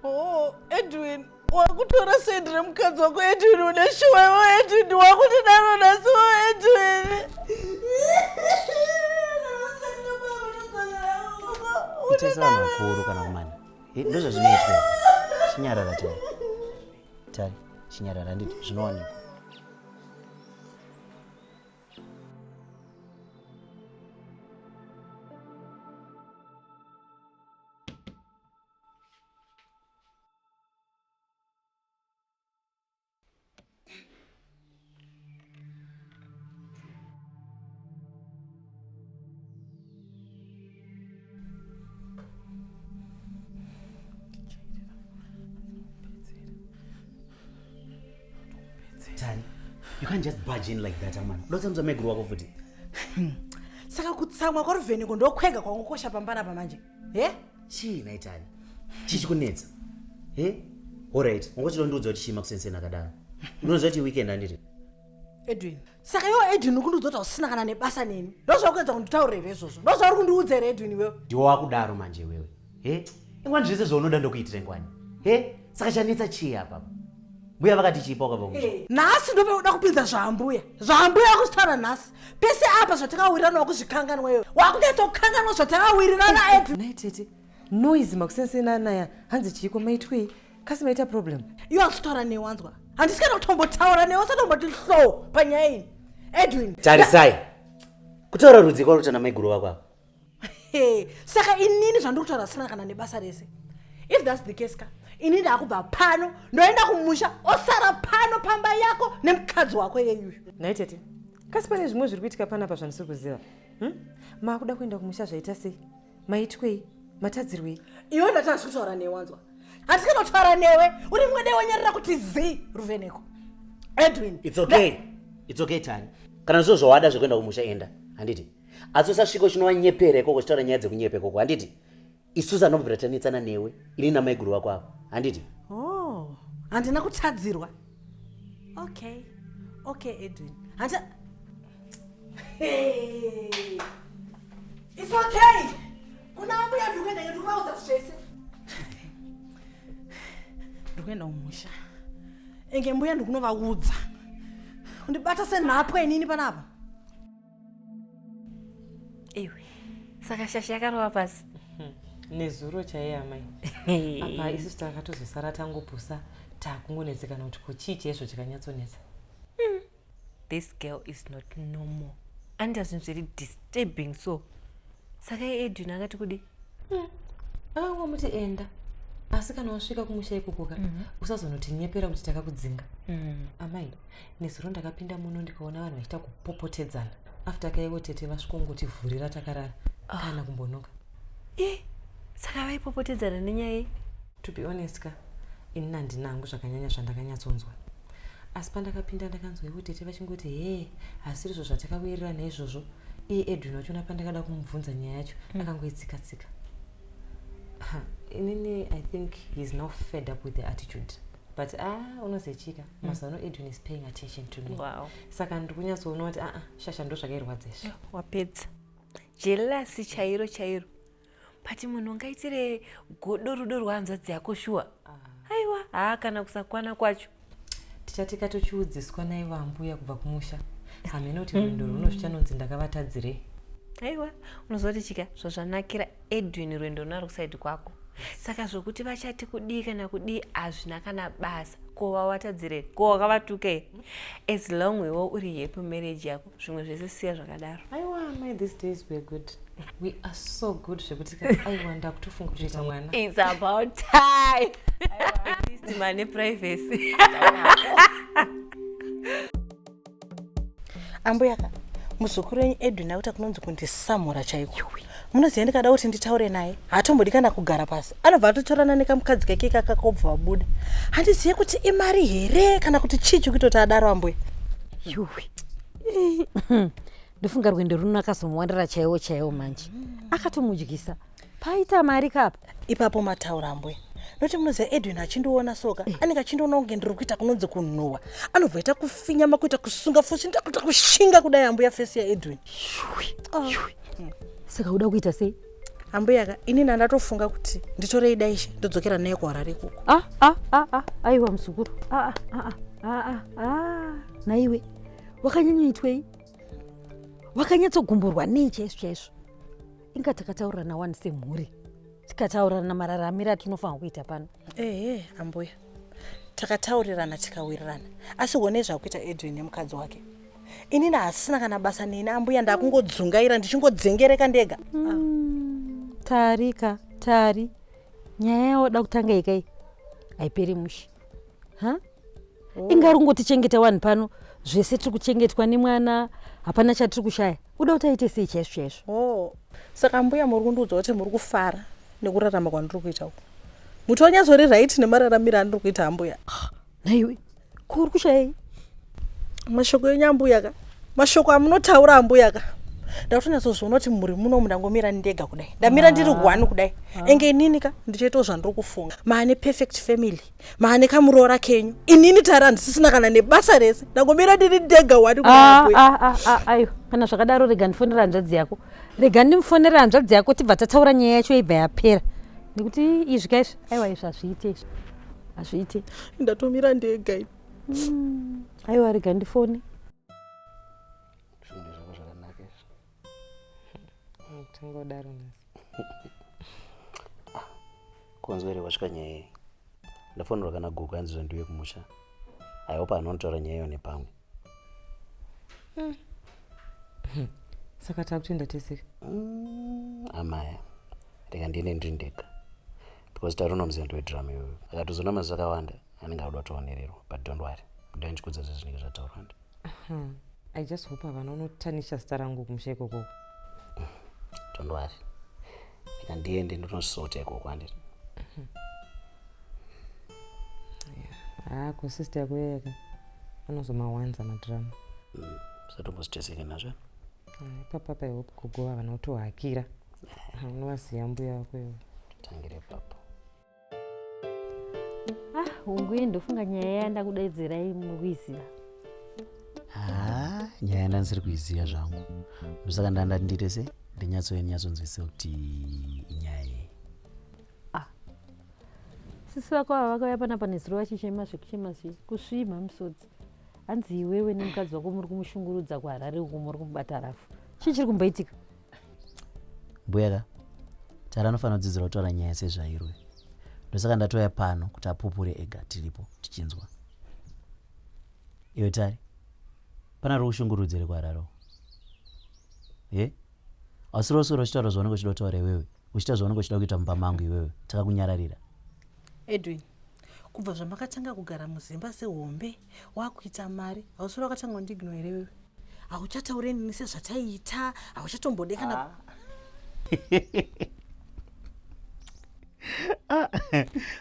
Oh, Edwin, wakutora sendi remukadzi wako Edwin, une shuwa iwe Edwin, wakutidaro nhasi wo Edwin. Ita sevanhu vakuru kana kumana. Ndozvazvinoitwa. Chinyarara Tari. Tari, chinyarara handiti zvinowanikwa. Tani, you can't just barge in like that, man. Ndotsamza maiguru wako futi. Saka kutsamwa kwaRuvheneko ndokwega kwangokosha pamba napa manje. He? Chii nhai Tani? Chii chikunetsa? He? Alright, wanga uchida kundiudza kuti chii makusenseni akadaro. Unoziva kuti weekend handiti? Edwin. Saka iwe Edwin uri kundiudza kuti hausina kana nebasa neni. Ndozvauri kuedza kunditaurira here izvozvo? Ndozvauri kundiudza here Edwin iwewe? Ndiwe wakudaro manje iwewe. He? Ingwani zvese zvaunoda ndokuitira ingwani. He? Saka chanetsa chii apa? Mbuya vakati chii paukabva kumusha? Nhasi ndopauda kupinza zvaambuya. Zvaambuya wakuzvitaura nhasi. Pese apa zvatakawirirana wakuzvikanganwa iwewe. Wakunyatsokanganwa zvatakawirirana Edwin. Nhai tete, noise makusensena anaya hanzi chiiko maitwei? Kasi maita problem? Iwe handisi newe wanzwa. Handisi kana kutombotaura newe usatomboti hlo panyaya iyi. Edwin. Tarisai. Kutaura rudzi kwauri kuita namaiguru vako apa. He, saka inini zvandiri kutaura zvisina kana nebasa rese. If that's the case ka, ini ndakubva pano ndoenda kumusha osara pano pamba yako nemukadzi wako yeyuyu. Nhai tete, kasi pane zvimwe zviri kuitika panapa zvandisiri kuziva? Maakuda kuenda kumusha zvaita sei? Maitwei? Matadzirwei? Iwe ndati handisi kutaura newe wanzwa. Handisi kana kutaura newe. Uri mumwe dai wanyarira kuti zii ruvheneko. Edwin. It's okay. It's okay Tani. Kana zviro zvawada zvekuenda kumusha enda. Handiti? Asi usasvika uchinowanyepera ikoko uchitaura nyaya dzekunyepa ikoko. Handiti? Isusu anobvira tanetsana newe ini namaiguru vako ava. Handiti? Oh, handina kutadzirwa. Okay. Okay Edwin. Handi Hey. It's okay. Kuna ambuya ndikuenda ndikuvaudza zvese. Ndikuenda kumusha. Enge mbuya ndikunovaudza. Kundibata senhapwa inini panapa. Iwe. Saka shasha yakarova pasi. Nezuro chaiye amai. Apa isusu takatozosara tangopusa takungonetsekana kuti ko chii chaizvo chakanyatsonetsa. This girl is not normal. Anoita zvinhu zviri disturbing so. Saka iye Edwin akati kudii? Akangomuti enda. Asi kana wasvika kumusha ikoko ka, usazonotinyepera kuti takakudzinga. Amai, nezuro ndakapinda muno ndikaona vanhu vachiita kupopotedzana. After kaivo tete vasvikongotivhurira takarara kana kumbonoka. Eh, saka vaipopotedzana nenyaya yei? To be honest ka, ini handina hangu zvakanyanya zvandakanyatsonzwa. Asi pandakapinda ndakanzwa ivo tete vachingoti hee, hasirizvo zvatakawirirana izvozvo. Iye Edwin wachona pandakada kumubvunza nyaya yacho akangoitsika tsika. Ha, inini I think he is now fed up with the attitude. But unozichika mazuva ano Edwin is paying attention to me. Wow. Saka ndiri kunyatsoona kuti shasha ndo zvakairwadza izvi. Wapedza. Jealousy chairo chairo. But munhu ungaitire godo rudo rwehanzvadzi yako shuwa. Aiwa, haa kana kusakwana kwacho. Tichati katochiudziswa naivo ambuya kubva kumusha. Hameno kuti rwendo runo zvichanonzi ndakavatadzirei. Aiwa, unozoti chika zvazvanakira Edwin rwendo runaro kusaidi kwako. Saka zvokuti vachati kudii kana kudii hazvina kana basa. Ko wavatadzirei? Ko wakavatukei? As long iwe uri happy marriage yako, zvimwe zvese siya zvakadaro. Aiwa amai, these days we are good. We are so good zvekuti aiwa ndakutofunga kutoita mwana. It's about time. At least mane privacy. Ambuya ka, muzukuru wenyu Edwin akuita kunonzi kundisamura chaiko. Munoziva ndikada kuti nditaure naye, haatombodi kana kugara pasi. Anobva atotorana nekamukadzi kake ikaka kobva wabuda. Handizive kuti imari here kana kuti chii chikuita kuti adaro ambuya. Yuwi. Ndofunga rwendo runo akazomuwandira chaiwo chaiwo manje. Akatomudyisa. Paita mari kapa. Ipapo mataura ambuya. Noti munoziva Edwin achindiona soka, anenge achindiona kunge ndiri kuita kunonzi kunhuhwa. Anobva aita kufinyama kuita kusunga fusi ndakuita kushinga kudai ambuya fesi yaEdwin. Yuwi. Saka uda kuita sei? Ambuya ka, inini andatofunga kuti nditorei daishe ndodzokera naye kuHarare ikoko. Aiwa muzukuru. Naiwe wakanyanyoitwei? Wakanyatsogumburwa nei chaizvo chaizvo? Inga takataurirana wani semhuri. Tikataurirana mararamiro atinofanira kuita pano. Ehe, ambuya. Takataurirana tikawirirana. Asi hone zvakuita Edwin nemukadzi wake. Inini hasina kana basa neni ambuya, ndakungodzungaira ndichingodzengereka ndega. Tarika, tari. Nyaya yawoda kutanga ikai haiperi mushe. Ha? Inga uri kungotichengeta wani pano, zvese tiri kuchengetwa nemwana, hapana chatiri kushaya. Uda kuti aite sei chaizvo chaizvo? Oh, saka mbuya muri kundiudza kuti muri kufara nekurarama kwandiri kuita uku. Mutonyatsori right nemararamiro andiri kuita ambuya. Naiwe, ko uri kushayei? Mashoko enyu ambuya ka. Mashoko amunotaura ambuya ka. Ndakutonyatsozviona kuti mhuri muno ndangomira ndega kudai. Ndamira ndiri one kudai. Enge inini ka ndichaitawo zvandiri kufunga. Maane perfect family. Maane kamuroora kenyu. Inini tara handisisina kana nebasa rese. Ndangomira ndiri ndega one kudai ambuya. Aiwa, kana zvakadaro rega ndifonere hanzvadzi yako. Rega ndimufonere hanzvadzi yako tibva tataura nyaya yacho ibva yapera. Nekuti izvi ka izvi, aiwa izvi hazviite izvi. Hazviite. Ndatomira ndega ini. Aiwa rega ndifone. Zvinhu zvako zvakanaka izvi. Tingodaro nhasi. Konzwa here wasvika nyaya iyi? Ndafonerwa kana gogo hanzi zvandiuye kumusha. I hope anonotaura nyaya iyo nepamwe. Saka takutoenda tese. Amaya, rega ndiende ndiri ndega because tarunomuziva ndowedrama iyoyo. Akatozona mazuva akawanda anenge akuda kutoonererwa but don't worry. Kudai ndichikudza zve zvinenge zvataurwa ndi. I just hope havana unotanisha zita rangu kumusha ikoko. Don't worry. Rega ndiende ndonosota ikoko handiti. Ah, ko sister yako yeka anozomawanza madrama. Usatomboziteseke nazvo. Ah, ipapa pa I hope gogo havana kutohakira. Unovaziva mbuya vako iwe. Tangire ipapo. Ah, hungu ndofunga nyaya yandakudaidzirai muri kuiziva. Ah, nyaya yandandisiri kuiziva zvangu. Ndosaka ndandati ndiite se ndinyatsouya ndinyatsonzwisisa kuti inyaya yei. Ah. Sisi vako ava vakauya panapa nezuro vachichema zvekuchema zviye kusvimha misodzi. Hanzi iwewe nemukadzi wako muri kumushungurudza kuHarare uko muri kumubata rafu. Chii chiri kumboitika? Mbuya ka, Tara anofanira kudzidzira kutaura nyaya sezvairi uyu. Ndosaka ndatouya pano kuti apupure ega tiripo tichinzwa. Iwe Tari, pana ari kushungurudza here kuHarare uko? He? Hausiri woswera uchitaura zvaunenge uchida kutaura iwewe, uchiita zvaunenge uchida kuita mumba mangu iwewe, takakunyararira. Edwin, kubva zvamakatanga kugara muzimba sehombe wakuita mari, hausiri wakatanga kundiignore here iwewe? Hauchataure nini sezvataiita, hauchatombode kana Ah.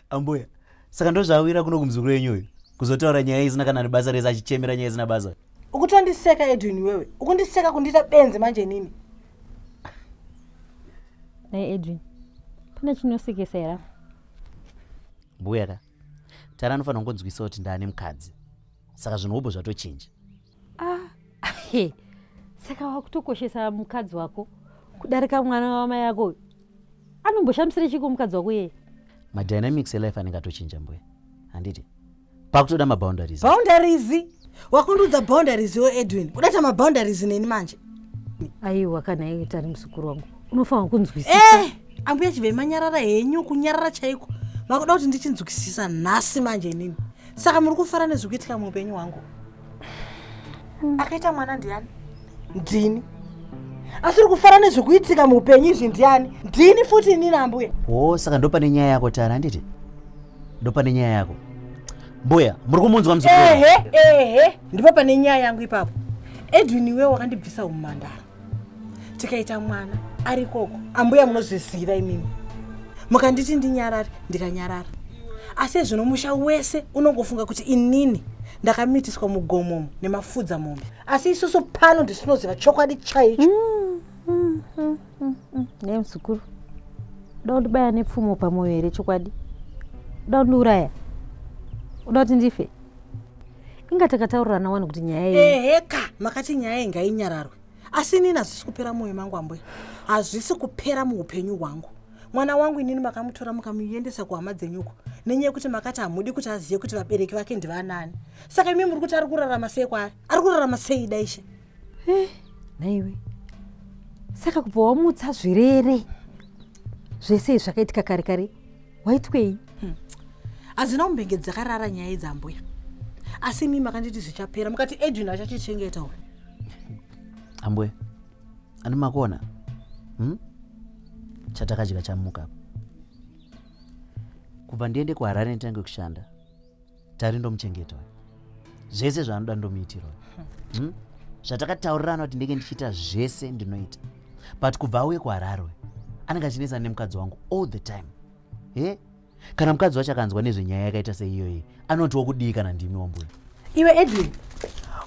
Ambuya, saka ndozvaawira kuno kumuzukuru wenyu uyu kuzotaura nyaya isina kana nebasa rese achichemera nyaya isina basa. Ukutondiseka Edwin iwewe, ukundiseka kundiita benzi manje inini. Naye Edwin, pane chinosekesa here apa? Mbuya ka, Tara anofanira kungonzwisa kuti ndaane mukadzi, saka zvinhu hobho zvatochinja. Ah, he, saka wakutokoshesa mukadzi wako kudarika mwana wamai ako uyu. Anomboshamisira chiko mukadzi wako iyeye? Madynamics elife anenge atochinja mbuya, handiti? Pakutoda maboundaries. Boundaries? Wakundiudza boundaries iwe Edwin, udaita maboundaries neni manje? Aiwa kana iwe Tari muzukuru wangu, unofanira kunzwisisa. Eh, ambuya chibvei manyarara henyu, kunyarara chaiko. Makuda kuti ndichinzwisisa nhasi manje inini. Saka muri kufara nezvikuitika muupenyu hwangu? Akaita mwana ndiani? Ndini. Asiri kufara nezvikuitika muupenyu izvi ndiani? Ndini futi inini ambuya. Oh, saka ndopane nyaya yako Tara, handiti? Ndopane nyaya yako. Mbuya, muri kumunzwa muzukuru? Ehe, ehe, ndipo pane nyaya yangu ipapo. Edwin iwewe wakandibvisa umhandara. Tikaita mwana ari ikoko. Ambuya munozviziva imimi. Mukanditi ndinyarare, ndikanyarara. Asi zvino musha wese unongofunga kuti inini ndakamitiswa mugomomo nemafudza mombe. Asi isusu pano ndisinoziva chokwadi chaicho. Nhai muzukuru, uda kundibaya nepfumo pamwoyo here chokwadi? Uda kundiuraya? Uda kuti ndife? Inga takataurirana wani kuti nyaya iyi. Eheka, makati nyaya iyi ngainyararwe. Asi inini hazvisi kupera mwoyo mangu ambuya. Hazvisi kupera muupenyu hwangu. Mwana wangu inini makamutora mukamuendesa kuhama dzenyuko nenyaya yekuti makati hamudi kuti azive kuti vabereki vake ndivanani. Saka imi muri kuti ari kurarama sei kwaari? Ari kurarama sei daishe? Eh, nhaiwe. Saka kubva wamutsa zvirere zvese izvi zvakaitika kare kare waitwei? Hazvina kumbenge dzakarara nyaya idzi ambuya. Asi imi makanditi zvichapera mukati Edwin achachichengeta uyu. Ambuya, andi makuona? Chatakadya chamuka apa. Kubva ndiende kuHarare nditange kushanda, Tari ndomuchengeta uyu. Zvese zvaanoda ndomuitira uyu. Zvatakataurirana kuti ndenge ndichiita zvese ndinoita. But kubva auye kuHarare uyu, anenge achinetsana nemukadzi wangu all the time. He? Kana mukadzi wacho akanzwa nezvenyaya yakaita seiyoyi, anotiwo kudii kana ndimi wambuya? Iwe Edwin,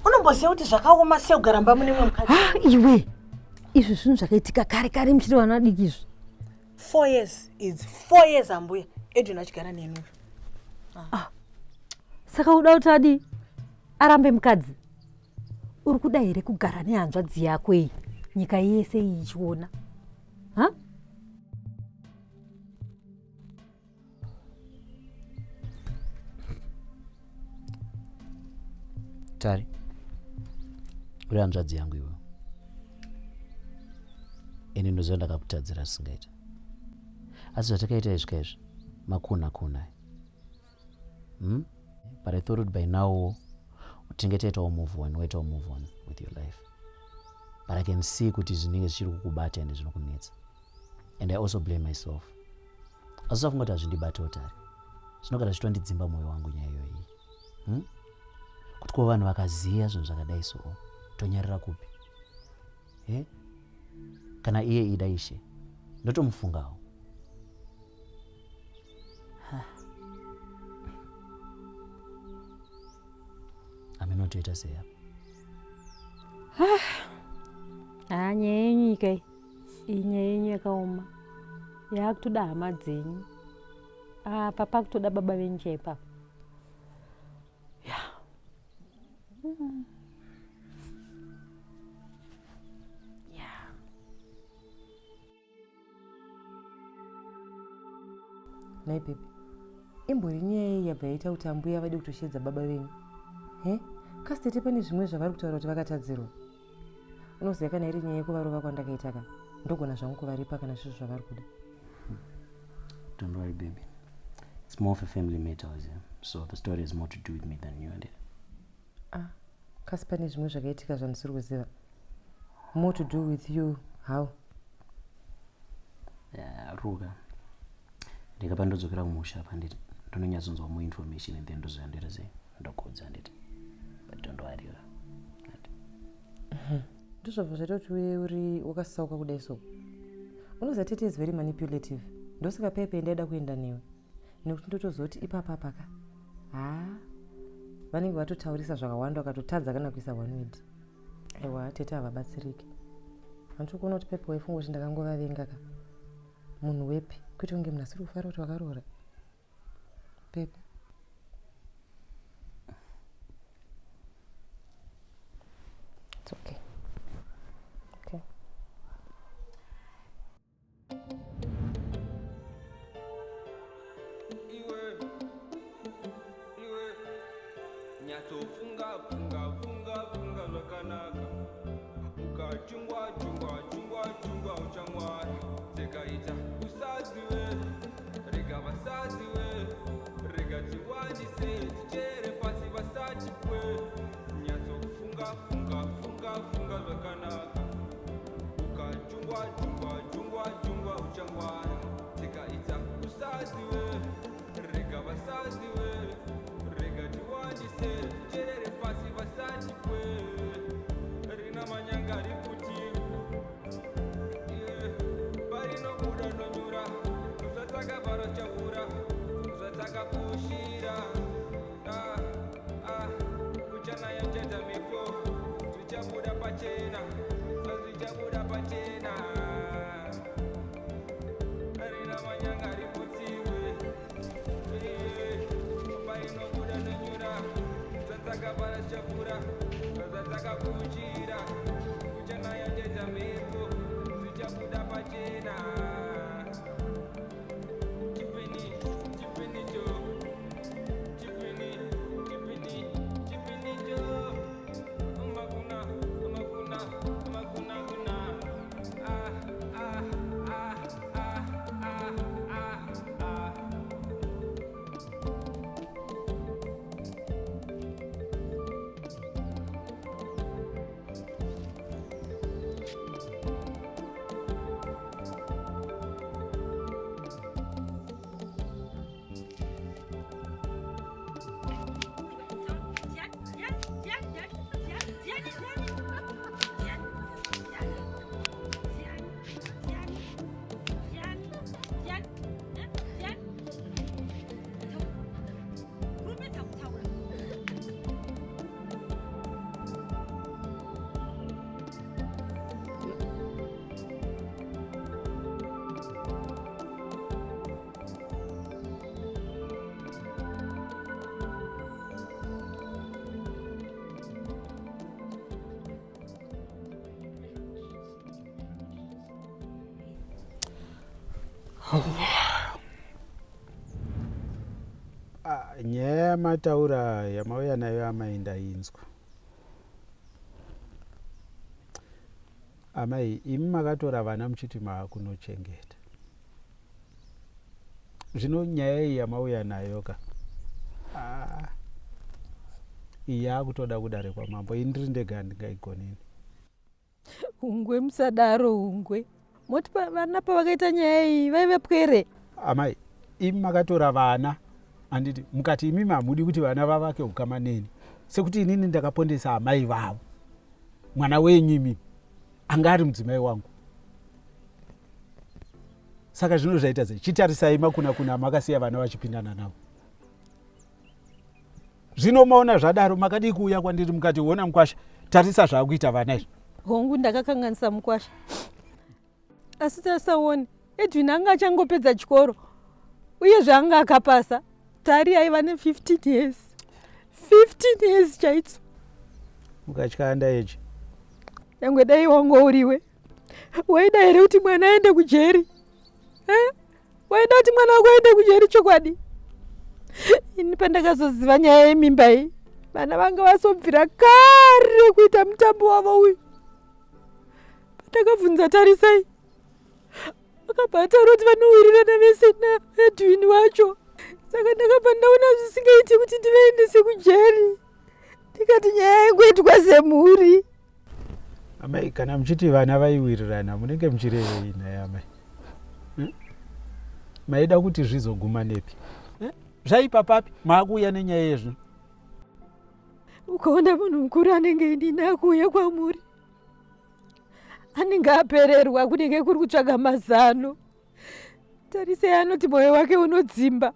unomboziva kuti zvakaoma sei kugara mumba mune mumwe mukadzi? Ah, iwe. Izvi zvinhu zvakaitika kare kare muchiri vana vadiki izvi. 4 years idzi, 4 years ambuya, Edwin achigara neni uyu. Ah. Saka uda kuti adii? Arambe mukadzi? Uri kuda here kugara nehanzvadzi yako iyi nyika yese iyi ichiona? Ha? Tari, uri hanzvadzi yangu iwe. Ini ndoziva ndakakutadzira zvisingaita. Asi zvatakaita izvi kaizvi makuna kuna. But I thought by now tinge taitawo move on, waitawo move on with your life. But I can see kuti zvinenge zvichiri kukubata ende zvinokunetsa. And I also blame myself. Asi usafunga kuti hazvindibatiwo Tari. Zvinogara zvichitondidzimba mwoyo wangu nyaya iyoyi. Kuti ko vanhu vakaziva zvinhu zvakadai so tonyarira kupi? He? Kana iye ida ishe ndotomufungawo. Amenotoita sei apa? Haa nyaya yenyu ika iyi. Iyi nyaya yenyu yakaoma. Yakutoda hama dzenyu. Apa pakutoda baba venyu chaipo apa. Yeah. Yeah. Nhai baby, imbori nyaya yei yabva yaita kuti ambuya vade kutosheedza baba venyu? He? Kasi tete pane zvimwe zvavari kutaura kuti vakatadzirwa. Unoziva kana iri nyaya yekuvarova kwandakaita ka, ndogona zvangu kuvaripa kana zvizvo zvavari kuda. Don't worry baby. It's more of a family matter, yeah? So the story has more to do with me than you and it. Ah, kasi pane zvimwe zvakaitika zvandisiri kuziva. More to do with you, how? Yeah, Ruka. Ndikapa ndodzokera kumusha apa nditi ndononyatsonzwa more information and then ndozoya ndoita sei ndokudza nditi. But don't worry. Ndozvabva zvaita kuti uye uri wakasauka kudai so. Unoziva tete is very manipulative. Ndosaka pepe ndaida kuenda newe. Nekuti ndotozoti ipapa paka. Haa. Vanenge vatotaurisa zvakawanda vakatotadza kana kuisa one word. Aiwa tete havabatsiriki. Handiri kuona kuti pepe waifunga kuti ndakangovavenga ka. Munhu wepi? Kuita kunge munhu asiri kufara kuti wakaroora. Pepe. It's okay. Okay. Iwe, iwe, nyatsofunga, funga, funga, funga zvakanaka. Ukachungwa, chungwa, chungwa, chungwa uchangwara. Tsekaita usaziwe, rega vasaziwe, rega tiwanise, tichere pasi vasatipwe. Nyatsofunga, funga, funga, funga zvakanaka. Ukachungwa, chungwa, chungwa, chungwa uchangwara. Tsekaita usaziwe, rega vasaziwe, rega tiwanise, ticherere pasi vasatipwe. Rina manyanga riputiwe. Parinobuda nonyura, zvatakavhara chavhura, zvatakafushira. Ah, ah, kuchanaya cheta mhepo, zvichabuda pachena, zvichabuda pachena. Rina manyanga riputiwe. Parinobuda nonyura, zvatakavhara chavhura, zvatakafushira. Kuchanaya cheta mhepo, zvichabuda pachena. Chipini, chipini cho. Chipini, chipini, chipini cho. Makuna, makuna, makuna kuna. Ah, ah, ah, ah, ah, ah, ah. Ah, nyaya yamataura yamauya nayo amai ndainzwa. Amai, imi makatora vana muchiti maakunochengeta. Zvino nyaya iyi yamauya nayo ka. Ah, iyi yakutoda kudare kwamambo. Ini ndiri ndega handingaigonini. Hungwe musadaro Hungwe. Moti vana pavakaita nyaya iyi vaive pwere? Amai, imi makatora vana handiti, mukati imimi hamudi kuti vana vavake ukama neni, sekuti inini ndakapondesa amai vavo. Mwana wenyu imimi anga ari mudzimai wangu. Saka zvino zvaita sei? Chitarisai makuna kuna makasiya vana vachipindana navo. Zvino maona zvadaro makadii kuuya kwandiri mukati ona mukwasha tarisa zvaakuita vana izvi. Hongu ndakakanganisa mukwasha. Asi tasaone Edwin anga achangopedza chikoro uyezve anga akapasa. Tari aiva ne 15 years. 15 years chaidzo. Mukatyanda eji. Nyangwe dai wanga uriwe. Waida here kuti mwana aende kujeri? Eh? Waida kuti mwana wako aende kujeri chokwadi? Ini pandakazoziva nyaya yemimba iyi, vana vanga vasobvira kare kuita mutambo wavo uyu. Pandakabvunza Tarisai, akabva ataura kuti vanowirirana vese naEdwin wacho. Saka ndakabva ndaona zvisingaiti kuti ndivaendese kujeri. Ndikati nyaya yangoitwa semhuri. Amai, kana muchiti vana vaiwirirana munenge muchirevei nhai amai? Maida kuti zvizoguma nepi? Zvaipa papi? Maakuuya nenyaya yezvino. Ukaona munhu mukuru anenge inini akuuya kwamuri, anenge apererwa, kunenge kuri kutsvaga mazano. Tarisai anoti mwoyo wake unodzimba.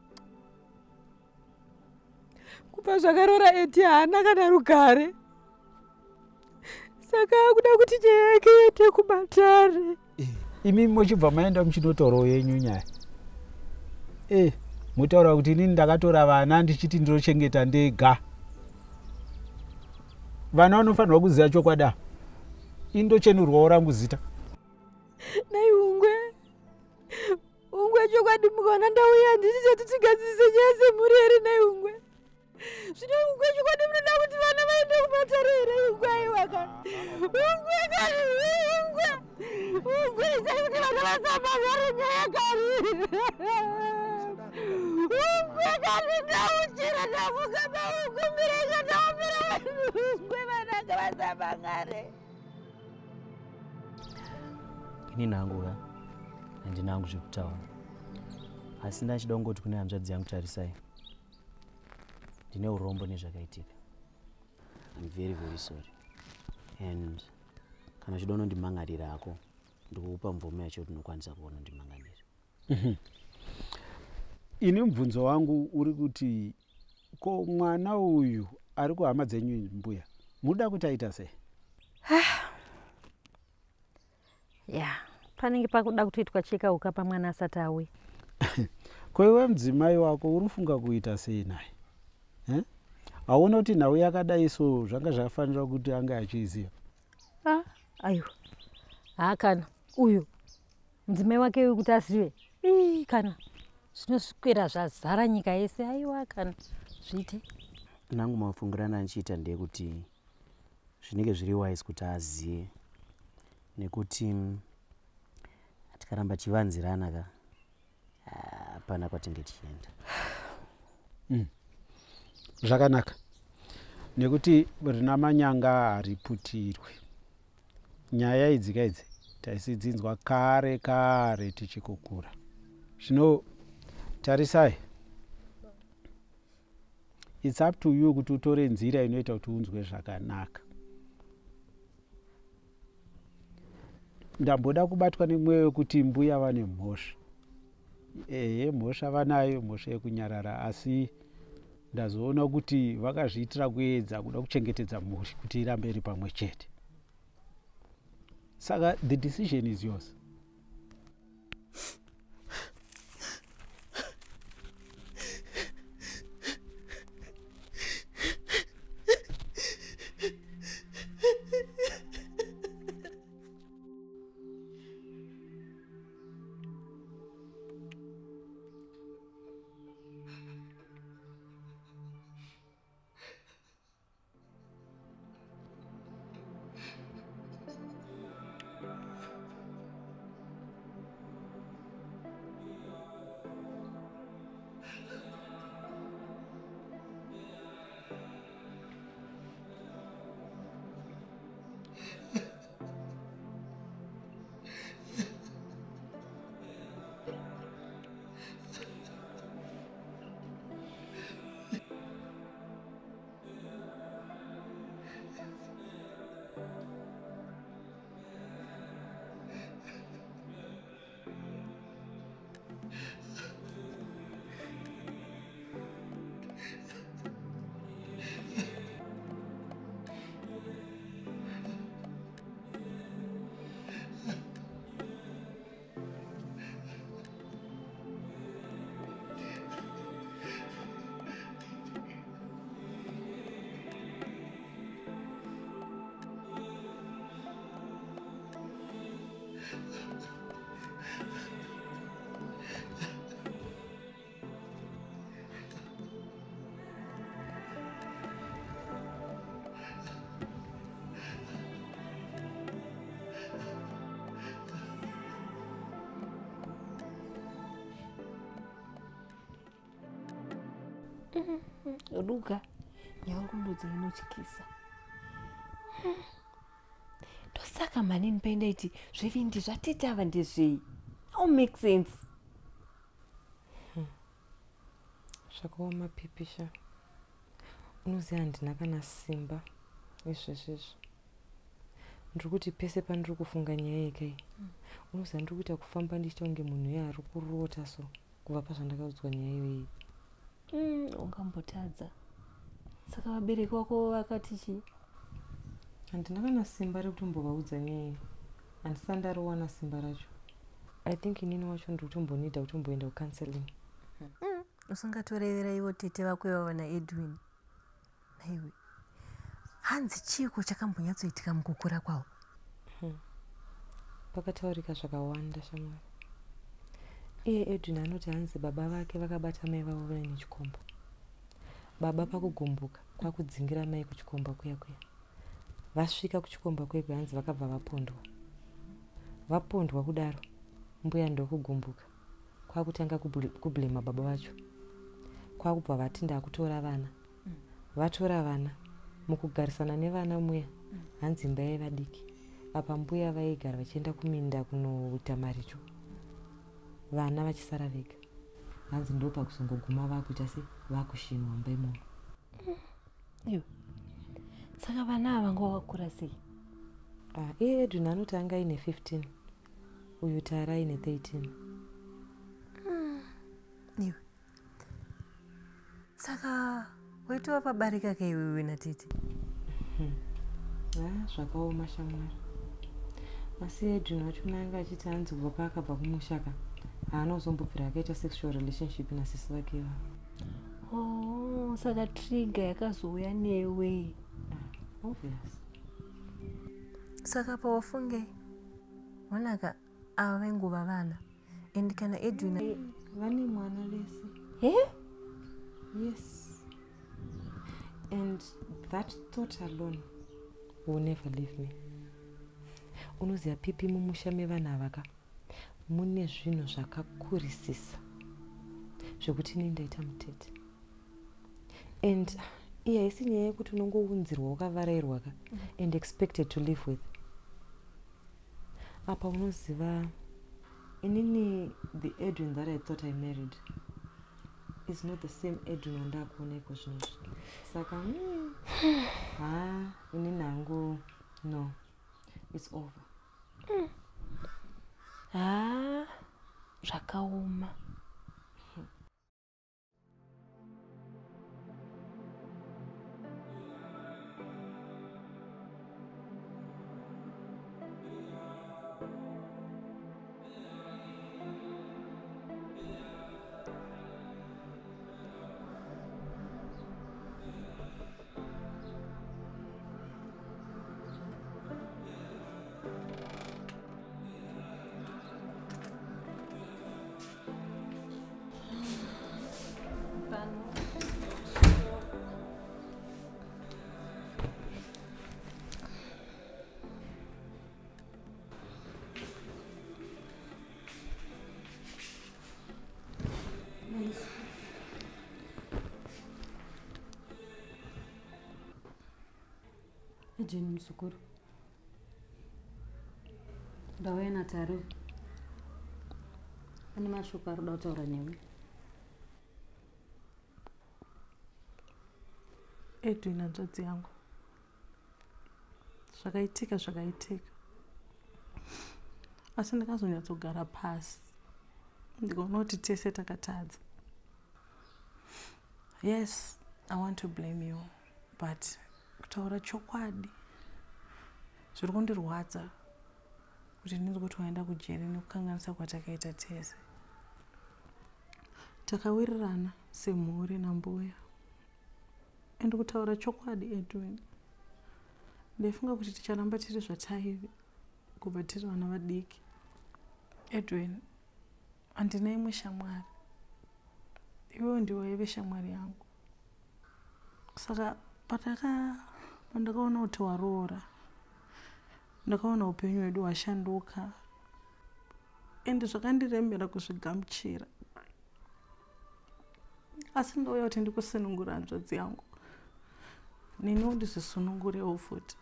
Kubva zvakarora Eti haana kana rugare, saka akuda kuti nyaya yake iende kumatare. Imi mochibva maenda muchinotaurawo yenyu nyaya. Motaura kuti inini ndakatora vana ndichiti ndinochengeta ndega. Vana vanofanirwa kuziva chokwadi ava. Ini ndochenurwawo rangu zita. Nhai Ungwe, Ungwe chokwadi mukaona ndauya handiti chati tigadzirise nyaya semhuri here nhai Ungwe? Zvino Ungwe chokwadi munoda kuti vana vaende kumatare here Ungwe? Aiwa kani Ungwe kani Ungwe Ungwe isai kuti vana vasamangare nyaya kani Ungwe kani ndauchira ndamuka maungumireka ndaomera Ungwe vananga vasamangare. Ini nangu ka handina hangu zvekutaura, asi ndachida kungoti kune hanzvadzi yangu Tarisai, ndine urombo nezvakaitika. I'm very very sorry, and kana uchida unondimangarira hako, ndikukupa mvumo yacho kuti unokwanisa kuona unondimangarira. Ini mubvunzo wangu uri kuti ko mwana uyu ari kuhama dzenyu mbuya muda kuti aita sei? Ya, panenge pakuda kutoitwa cheka ukapa mwana asati auya. Ko iwe mudzimai wako uri kufunga kuita sei naye? Hauona kuti nhau yakadai so zvanga zvakafanira kuti ange achiiziva? Ah, aiwa. Haa kana uyu mudzimai wake uyu kuti azive. Ii kana zvinoswera zvazara nyika yese. Aiwa kana zviite. Nangu mafungirano andichiita ndeyekuti zvinenge zviri wise kuti azive, nekuti tikaramba tichivanzirana ka hapana kwatinge tichienda. Zvakanaka, nekuti rina manyanga hariputirwe. Nyaya idzi ka idzi taisidzinzwa kare kare tichikukura. Zvino tarisai, it's up to you kuti utore nzira inoita kuti unzwe zvakanaka. Ndamboda kubatwa nemweya wekuti mbuya vane mhosva. Ehe, mhosva vanayo, mhosva yekunyarara, asi ndazoona kuti vakazviitira kuedza kuda kuchengetedza mhuri kuti irambe iri pamwe chete. Saka the decision is yours. Ruka, nyaya kundodza inotyisa. Ndosaka manini paindaiti zvivindi zvatete ava ndezvei. How make sense? Zvakaoma pipisha. Unoziva handina kana simba izvezvi izvi. Ndiri kuti pese pandiri kufunga nyaya iyi kai. Unoziva ndiri kuita kufamba ndichiita kunge munhu iye ari kurota so kubva pazvandakaudzwa nyaya iyoyi. Ungambotadza. Saka vabereki vako vakati chii? Handina kana simba rekutombovaudza nyaya iyi. Handisati ndariwana simba racho. I think inini wacho ndiri kutombonida kutomboenda kucounseling. Usingatorevera ivo tete vako ivava naEdwin. Naiwe. Hanzi chiiko chakambonyatsoitika mukukura kwavo? Pakataurika zvakawanda shamwari. Iye Edwin anoti hanzi baba vake vakabata mai vavo vaine chikomba. Baba pakugumbuka kwakudzingira mai kuchikomba kuya kuya. Vasvika kuchikomba kuya kuya hanzi vakabva vapondwa. Vapondwa kudaro mbuya ndokugumbuka kwakutanga kublema baba vacho. Kwakubva vati ndakutora vana. Vatora vana mukugarisana nevana muya hanzi imba yaiva diki. Apa mbuya vaigara vachienda kuminda kunoita maricho. Vana vachisara vega. Hanzi ndopakuzongoguma vakuita se vakushinwa mumba imomo. Iwe. Saka vana ava vanga vakakura sei? Ah, iye Edwin anoti anga aine 15. Uyu Tara aine 13. Iwe. Saka waitova pabarika ke iwewe natete? Ah, zvakaoma shamwari. Asi Edwin wacho anga achiti hanzi kubva paakabva kumusha ka haana kuzombobvira akaita sexual relationship nasisi vake ivavo. Oh, saka trigger yakazouya newe. Obvious. Saka pawafunge wanaka ava vaingova vana and kana Edwin Vane mwana vese. He? Yes. And that thought alone will never leave me. Unoziva pipi mumusha mevanhu ava ka mune zvinhu zvakakurisisa zvekuti ini ndaita mutete. And iyi haisi nyaya yekuti unongounzirwa wakavarairwa ka and expected to live with. Apa unoziva inini the Edwin that I thought I married is not the same Edwin wandakuona iko zvinozvi. Saka ha inini hangu no it's over. Ha, zvakaoma. Edwin muzukuru, ndauya naTari. Ane mashoko ari kuda kutaura newe. Edwin hanzvadzi yangu, zvakaitika zvakaitika, asi ndakazonyatsogara pasi ndikaona kuti tese takatadza. Yes, I want to blame you, but kutaura chokwadi zviri kundirwadza kuti ndinzwe kuti waenda kujeri nekukanganisa kwatakaita tese. Takawirirana semhuri nambuya, and kutaura chokwadi Edwin, ndaifunga kuti ticharamba tiri zvataive kubva tiri vana vadiki. Edwin, handina imwe shamwari, iwewe ndiwe waive shamwari yangu. Saka pandakaona kuti waroora, ndakaona upenyu hwedu hwashanduka, and zvakandiremera kuzvigamuchira. Asi ndouya kuti ndikusunungura hanzvadzi yangu. Neniwo ndizvisunungurewo futi.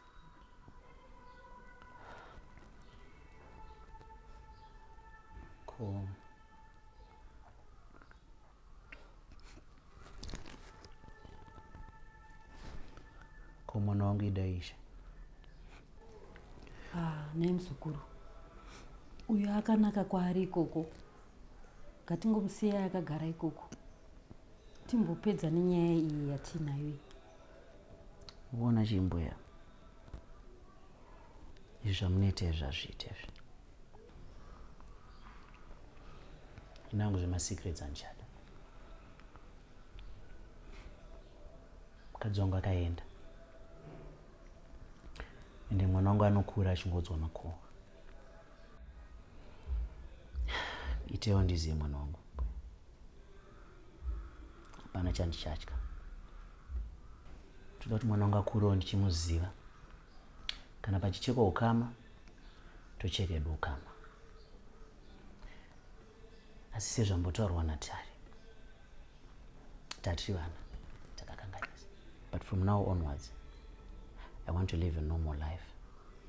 Ko ko mwana wangu idaisha Ah, nhai muzukuru uyo akanaka kwaari ikoko ngatingomusiyai akagara ikoko timbopedza nenyaya iyi yatiinayo iyi Uona chimbuya izvi zvamunoita izvi hazviite izvi inangu zvemasecrets handichada mukadzi wangu akaenda ende mwana wangu anokura achingodzwa makuhwa itewo ndizive mwana wangu hapana chandichatya toda kuti mwana wangu akurewo ndichimuziva kana pachichekwa ukama tocheka edu ukama asi sezvambotaurwa natari tatiri vana takakanganisa but from now onwards i want to live a normal life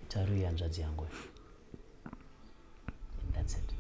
tari uye hanzvadzi yangu and that's it.